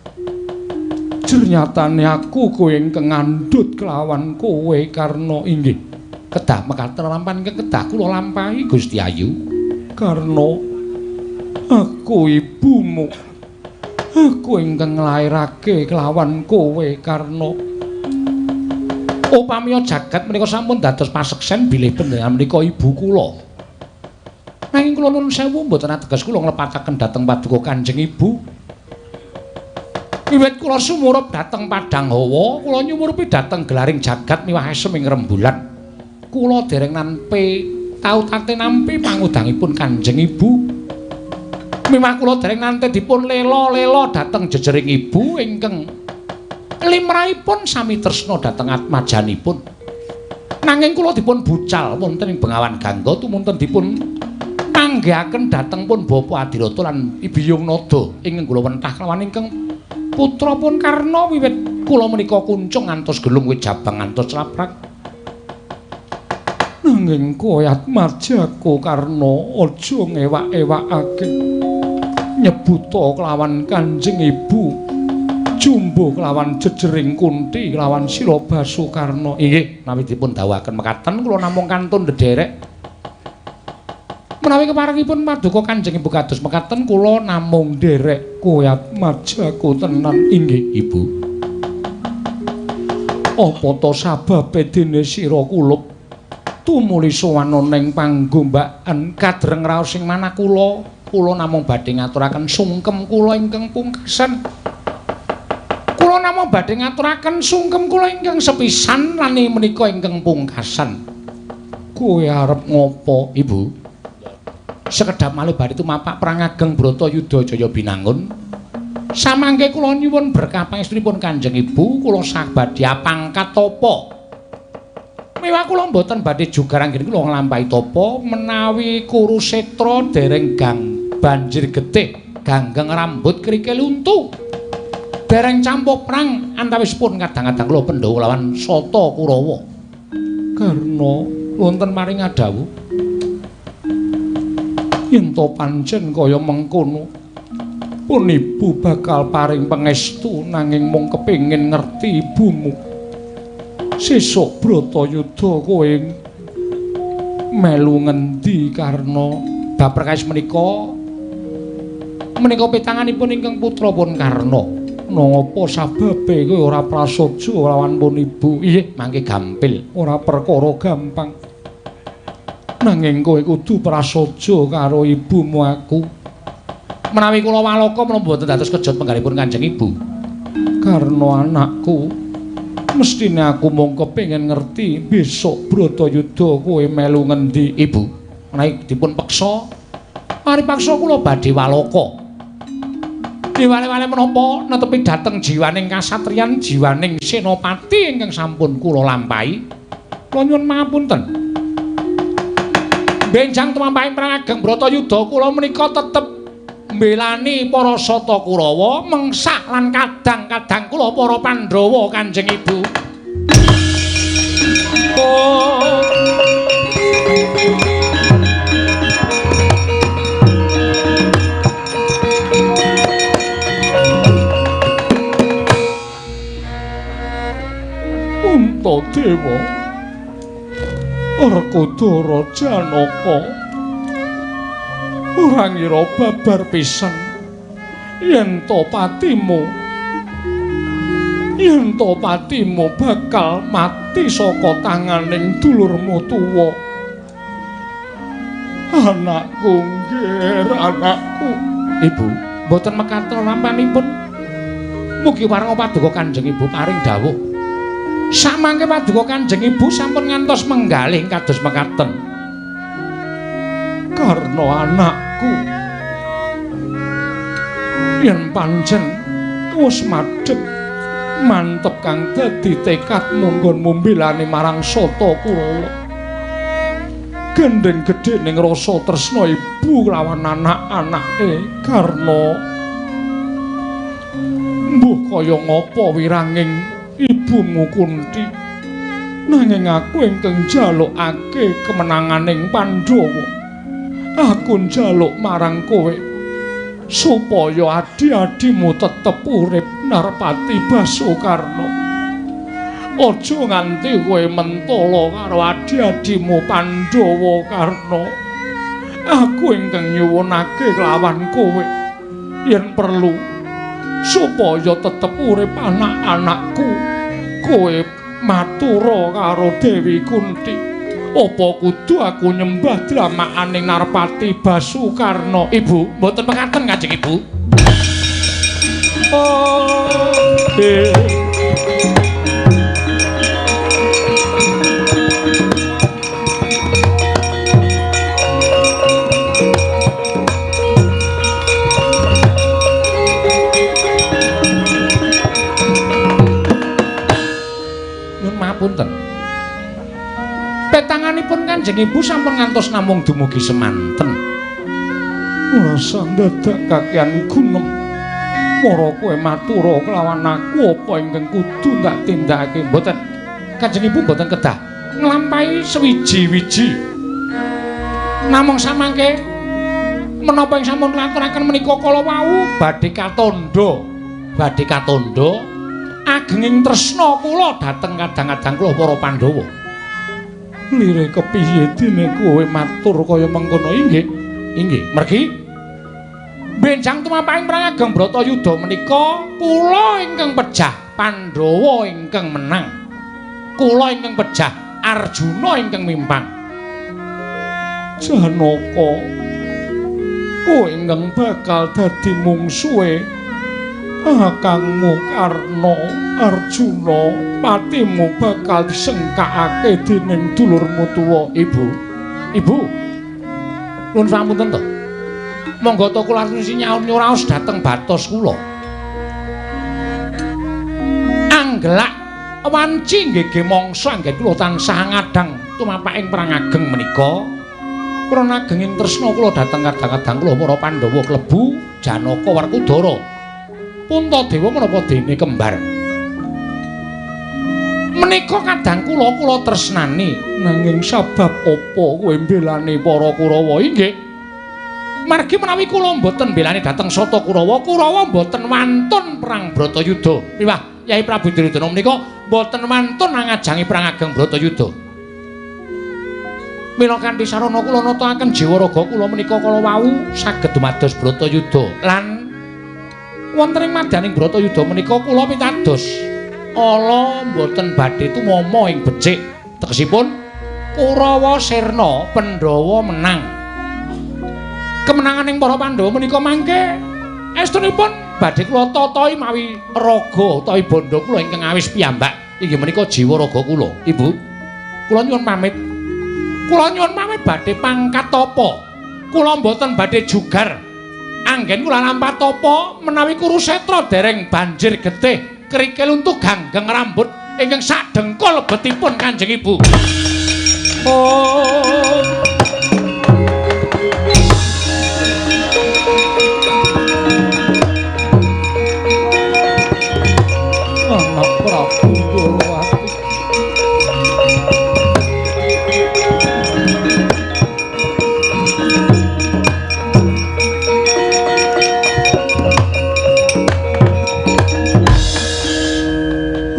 Jernyatane aku kowe ingkang ngandhut kelawan kowe Karna. Inggih kedah mekaten lampan ingkang kedah kula lampahi Gusti Ayu. Karna, aku ibumu. Aku ingkang nglairake kelawan kowe Karna. Upamiya jagat menika sampun dados paseksen bilih panjenengan menika ibu kula. Nanging kula nuwun sewu mboten ateges kula nglepataken dhateng paduka Kanjeng Ibu. Wiwit kula sumurup dhateng Padang Hawa, kula nyumurupi dhateng gelaring jagat miwah esem ing rembulan. Kula dereng nampi tau tate nampi pangudangipun Kanjeng Ibu. Miwah kula dereng nante dipun lela-lela dhateng jejering ibu ingkang limrahipun sami tresna dhateng atmajanipun. Nanging kula dipun bucal wonten ing Bengawan Gangga tumunten dipun manggihaken dhateng pun Bapa Adirata lan Ibiyung Nada ingkang kula wentah kelawan ingkang putra pun Karna. Wiwit kula menika kuncung ngantos gelung wit jabang ngantos claprak. Nanging kowe atmajaku Karna aja ngewak-ewakake nyebuta kelawan Kanjeng Ibu, jumbo kelawan jejering Kunthi kelawan sira Basukarna. Inggih menawi dipun dawuhaken mekaten kula namung kantun ndederek. Menawi keparengipun paduka Kanjeng Ibu kados mekaten kula namung nderek kowe atmajaku tenan. Inggih Ibu. Apa ta sababe dene sira kulup tumuli sowan ning panggombakan kadreng raos sing manah kula? Kula namung badhe ngaturaken sungkem kula ingkang pungkasan. Kula namung badhe ngaturaken sungkem kula ingkang sepisan lan menika ingkang pungkasan. Kowe arep ngopo, Ibu? Sekedhap malih badhe tumapak perang ageng Bratayuda Jaya Binangun. Samangke kula nyuwun berkah pangestunipun Kanjeng Ibu, kula sabadhe pangkat tapa. Miwah kula mboten badhe jugar anggen kula nglampahi tapa menawi Kurusetra dereng gang banjir getih, ganggeng rambut krikil untu. Dereng campuh perang antawisipun kadang-kadang kula Pandhawa lawan Sata Kurawa. Karna wonten maring adhawuh yen to pancen kaya mengkono pun ibu bakal paring pangestu, nanging mung kepengin ngerti ibumu. Sesuk Bratayuda kowe melu ngendi Karna? Bab perkawis menika menika pitanganipun ingkang putra pun Karna. Nangapa sababe kowe ora prasaja lawan pun ibu? Inggih, mangke gampil, ora perkara gampang. Nanging kowe kudu prasaja karo ibumu aku. Menawi kula waloka menapa mboten dados kejot penggalipun Kanjeng Ibu? Karna anakku, mestine aku mung kepengin ngerti besok Bratayuda kowe melu ngendi. Ibu, menawi dipun peksa, mari paksa kula badhe waloka. Diwale-wale menapa netepi dhateng jiwaning kasatriyan, jiwaning senopati ingkang sampun kula lampahi. Kula nyuwun pangapunten. Benjang tumampahing perang ageng Bratayuda kula menika tetep mbelani para Sata Kurawa, mengsak lan kadang-kadang kula para Pandhawa Kanjeng Ibu. Oh. Puntadewa Werkudara Janaka ora ngira babar pisan yen to patimu bakal mati saka tanganing dulurmu tuwa. Anakku nggir, anakku. Ibu, mboten mekaten lampanipun. Mugi wareng paduka Kanjeng Ibu paring dawuh. Samangke paduka Kanjeng Ibu sampun ngantos menggalih kados mekaten. Karna anakku, yen pancen wis madhep Mantep kang dadi tekadmu nggonmu mbelani marang Sata Kurawa. Gendheng gedhe ning rasa tresna ibu lawan anak-anake Karna. Mbuh kaya ngapa wiranging ibumu Kunti, nanging aku ingkang njalukake kemenanganing Pandhawa. Aku njaluk marang kowe supaya adi-adimu tetep urip Narpati Basukarna. Aja nganti kowe mentala karo adi-adimu Pandhawa Karna. Aku ingkang nyuwunake kelawan kowe yen perlu supaya tetep urip anak-anakku, kowe matura karo Dewi Kunti. Apa kudu aku nyembah dramakaning Narpati Basukarna? Ibu, mboten mekaten Kanjeng Ibu. Oh, Nyuwun mapunten. Petanganipun Kanjeng Ibu sampun ngantos namung dumugi semanten. Ora dadak kakean gunem. Mara kowe matura kelawan aku apa ingkang kudu tak tindakake? Mboten. Kanjeng Ibu mboten kedah nglampahi sewiji-wiji. Namung samangke menapa ing sampun laturaken menika kala wau badhe katandha. Badhe katandha agenging tresna kula dhateng kadang-kadang kula para Pandhawa. Lire kepiye dene kowe matur kaya mengkono? Inggih. Inggih, mergi benjang tumampahing perang ageng Bratayuda menika kula ingkang pejah Pandhawa ingkang menang. Kula ingkang pejah Arjuna ingkang mimpang. Janaka, kowe ingkang bakal dadi mungsuhe kakangmu Karna. Arjuna, patimu bakal disengkakake dening dulurmu tuwa. Ibu, Ibu, nuwun pangapunten to. Monggo to kula aturi nyuraos dhateng batos kula. Anggelak wanci nggih mangsa anggen kula tansah ngadang tumapaking perang ageng menika. Krana agenging tresna kula dhateng kadang-kadang kula para Pandhawa klebu Janaka Werkudara. Puntadewa menapa dene kembar. Menika kadang kula kula tresnani, nanging sabab apa kowe mbelani para Kurawa? Inggih. Margi menawi kula mboten mbelani dhateng Sata Kurawa, Kurawa mboten wantun perang Bratayuda. Miwah Yai Prabu Duryudana menika mboten wantun ngajangi perang ageng Bratayuda. Mila kanthi sarana kula natakaken jiwa raga kula menika kala wau saged dumados Bratayuda lan wonten ing madyaning Bratayuda menika kula pitados ala mboten badhe tumama ing becik. Tegesipun Kurawa sirna, Pandhawa menang. Kemenanganing para Pandhawa menika mangke estunipun badhe kula tatahi mawi raga utawi bandha kula ingkang awis piyambak inggih menika jiwa raga kula. Ibu, kula nyuwun pamit. Kula nyuwun pamit badhe pangkat tapa. Kula mboten badhe jugar. Anggen kula lampah tapa menawi Kurusetra dereng banjir getih kerikil untu ganggeng rambut ingkang sak dengkul lebetipun Kanjeng Ibu. Oh. Anak Prabu Ndorowati.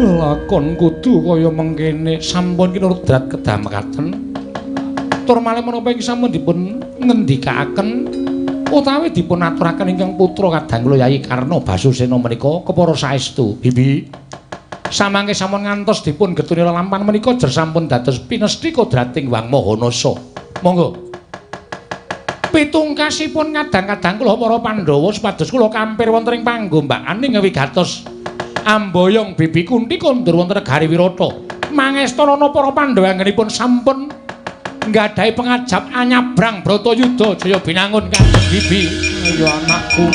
Lakon kudu kaya mengkene sampun kinurut drat kedah mekaten. Tur malih menapa ing sampun dipun ngendikaaken utawi dipun aturaken ingkang putra kadang kula Yai Karna Basusena menika kepara saestu. Bibi, samangke sampun ngantos dipun getuni lelampan menika jer sampun dados pinesti kodrating Wang Mahanasa. Monggo. Pitungkasipun kadang-kadang kula para Pandhawa supados kula kampir wonten ing panggombakaning wigatos amboyong Bibi Kunti kondur wonten negari Wirata. Mangestarana para Pandhawa anggenipun sampun nggadahi pengajap anyabrang Bratayuda Jaya Binangun Kanjeng Bibi. Ya anakku.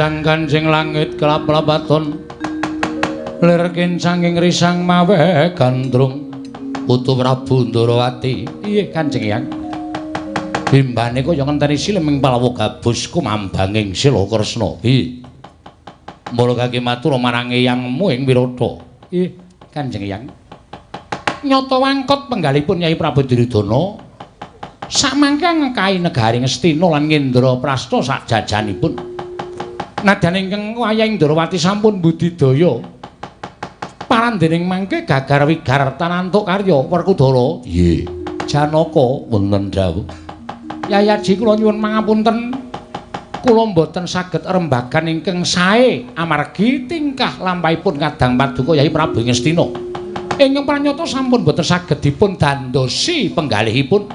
Gonjang kanjing langit kelap-lapaton lir kincanging risang mawe gandrung putu Prabu Ndorowati. Iya Kanjeng Eyang. Bimbane kaya ngenteni sileming palawa gabus kumambanging Sila Kresna. Piye? Mula kaki matur marang eyangmu ing Wirata. Iya Kanjeng Eyang. Nyata wangkot penggalipun Nyai Prabu Duryudana samangke ngekahi negari Ngastina lan Ngendraprasta sajajanipun. Nadyan ingkang wayah Ndrawati sampun budidaya. Parandening mangke gagar wigar tanantuk karya Werkudara. Nggih. Janaka wonten dawuh. Yayaji kula nyuwun pangapunten. Kula mboten saged rembagan ingkang sae amargi tingkah lampahipun kadang paduka Yai Prabu Ngastina. Ingkang pranyata sampun mboten saged dipun dandosi penggalihipun.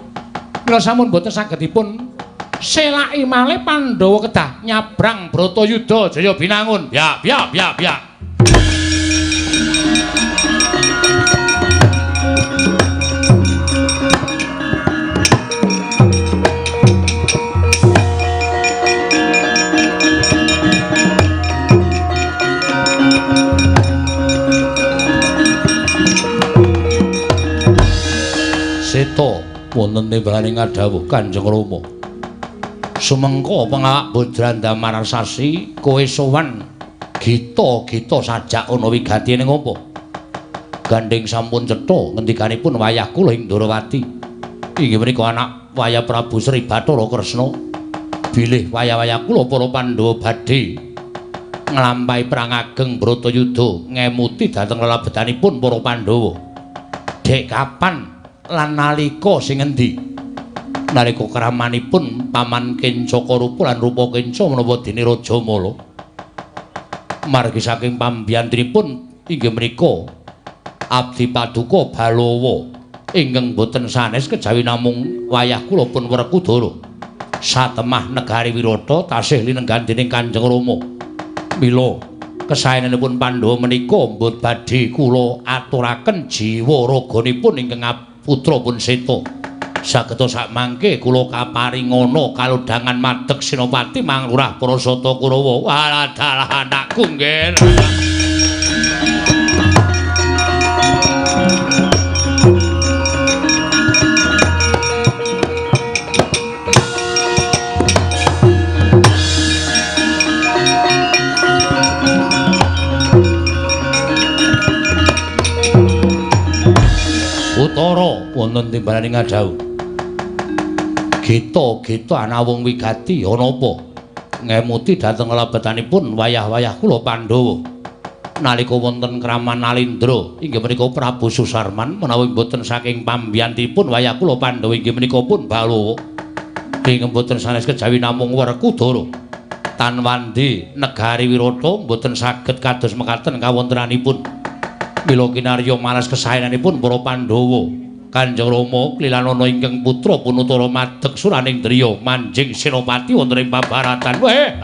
Mila sampun mboten saged dipun selaki malih Pandhawa kedah nyabrang Bratayuda Jaya Binangun. Ya, ya, ya, ya. Seta wonten timbalaning ngadhawuh Kanjeng Rama. Sumengko pengawak Bodrandamar sasi kowe sowan gita-gita sajak ana wigati ning apa? Gandheng sampun cetha ngendikanipun wayah kula ing Ndorowati. Inggih menika anak wayah Prabu Sri Bathara Kresna. Bilih wayah-wayah kula para Pandhawa badhe nglampahi perang ageng Bratayuda ngemuti dhateng lelabetanipun para Pandhawa. Dek kapan lan nalika sing endi? Nalika kramanipun Paman Kencaka Rupa lan Rupa Kenca menapa dene Rajamala. Margi saking pambiyantunipun inggih menika abdi paduka Balawa ingkang boten sanes kejawi namung wayah kula pun Werkudara. Satemah negari Wirata tasih linenggan dening Kanjeng Rama. Mila kesaenanipun Pandhawa menika mbut badhe kula aturaken jiwa raganipun ingkang putra pun Seta. Sageta sakmangke kula kaparingana kalodhangan madeg senopati manglurah para Sata Kurawa. Walah dalah anakku nggih. Utara wonten timbalaning ngadhawuh. Gita-gita ana wong wigati ana apa? Ngemuti dhateng lebetanipun wayah-wayah kula Pandhawa. Nalika wonten kraman Nalindra inggih menika Prabu Susarman menawi mboten saking pambiyantipun wayah kula Pandhawa inggih menika pun Balawa. Ingkang mboten sanes kejawi namung Werkudara. Tanwandi negari Wirata mboten saged kados mekaten kawontenanipun. Mila kinarya malas kesaenanipun para Pandhawa. Kanjeng Rama klilanana ingkang putra punutara madeg suraning driya manjing senopati wonten ing pabaratan. Weh.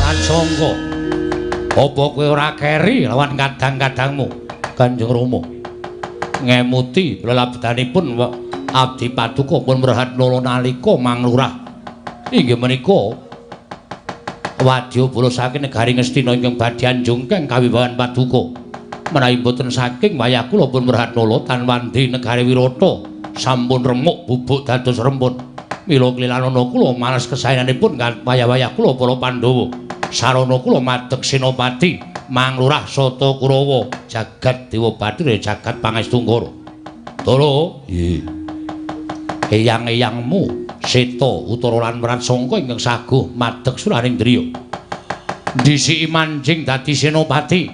Rajangka, apa kowe ora keri lawan kadang-kadangmu? Kanjeng Rama ngemuti lelabetanipun abdi paduka pun Mrehatnala nalika manglurah inggih menika wadyabala saking negari Ngastina ingkang badhe anjungkeng kawibawan paduka. Menawi boten saking wayah kula pun Mrehatnala tanwandi negari Wirata sampun remuk bubuk dados rempun. Mila klilanana kula males kesaenanipun wayah-wayah kula para Pandhawa. Sarana kula madeg senopati manglurah Sata Kurawa jagat Dewa Bathara jagat Pangestungkara. Dara, nggih. Eyang-eyangmu Seta Utara lan Wratsangka ingkang saguh madeg suraning driya. Dhisiki manjing dadi senopati.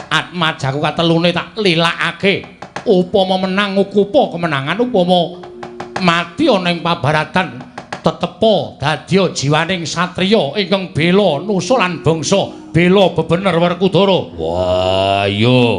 Atmajaku katelune tak lilakake. Upama menang ukupa kemenangan, upama mati ana ing pabaratan tetepa dadya jiwaning satriya ingkang bela nusa lan bangsa, bela bebener Werkudara. Wah, iya.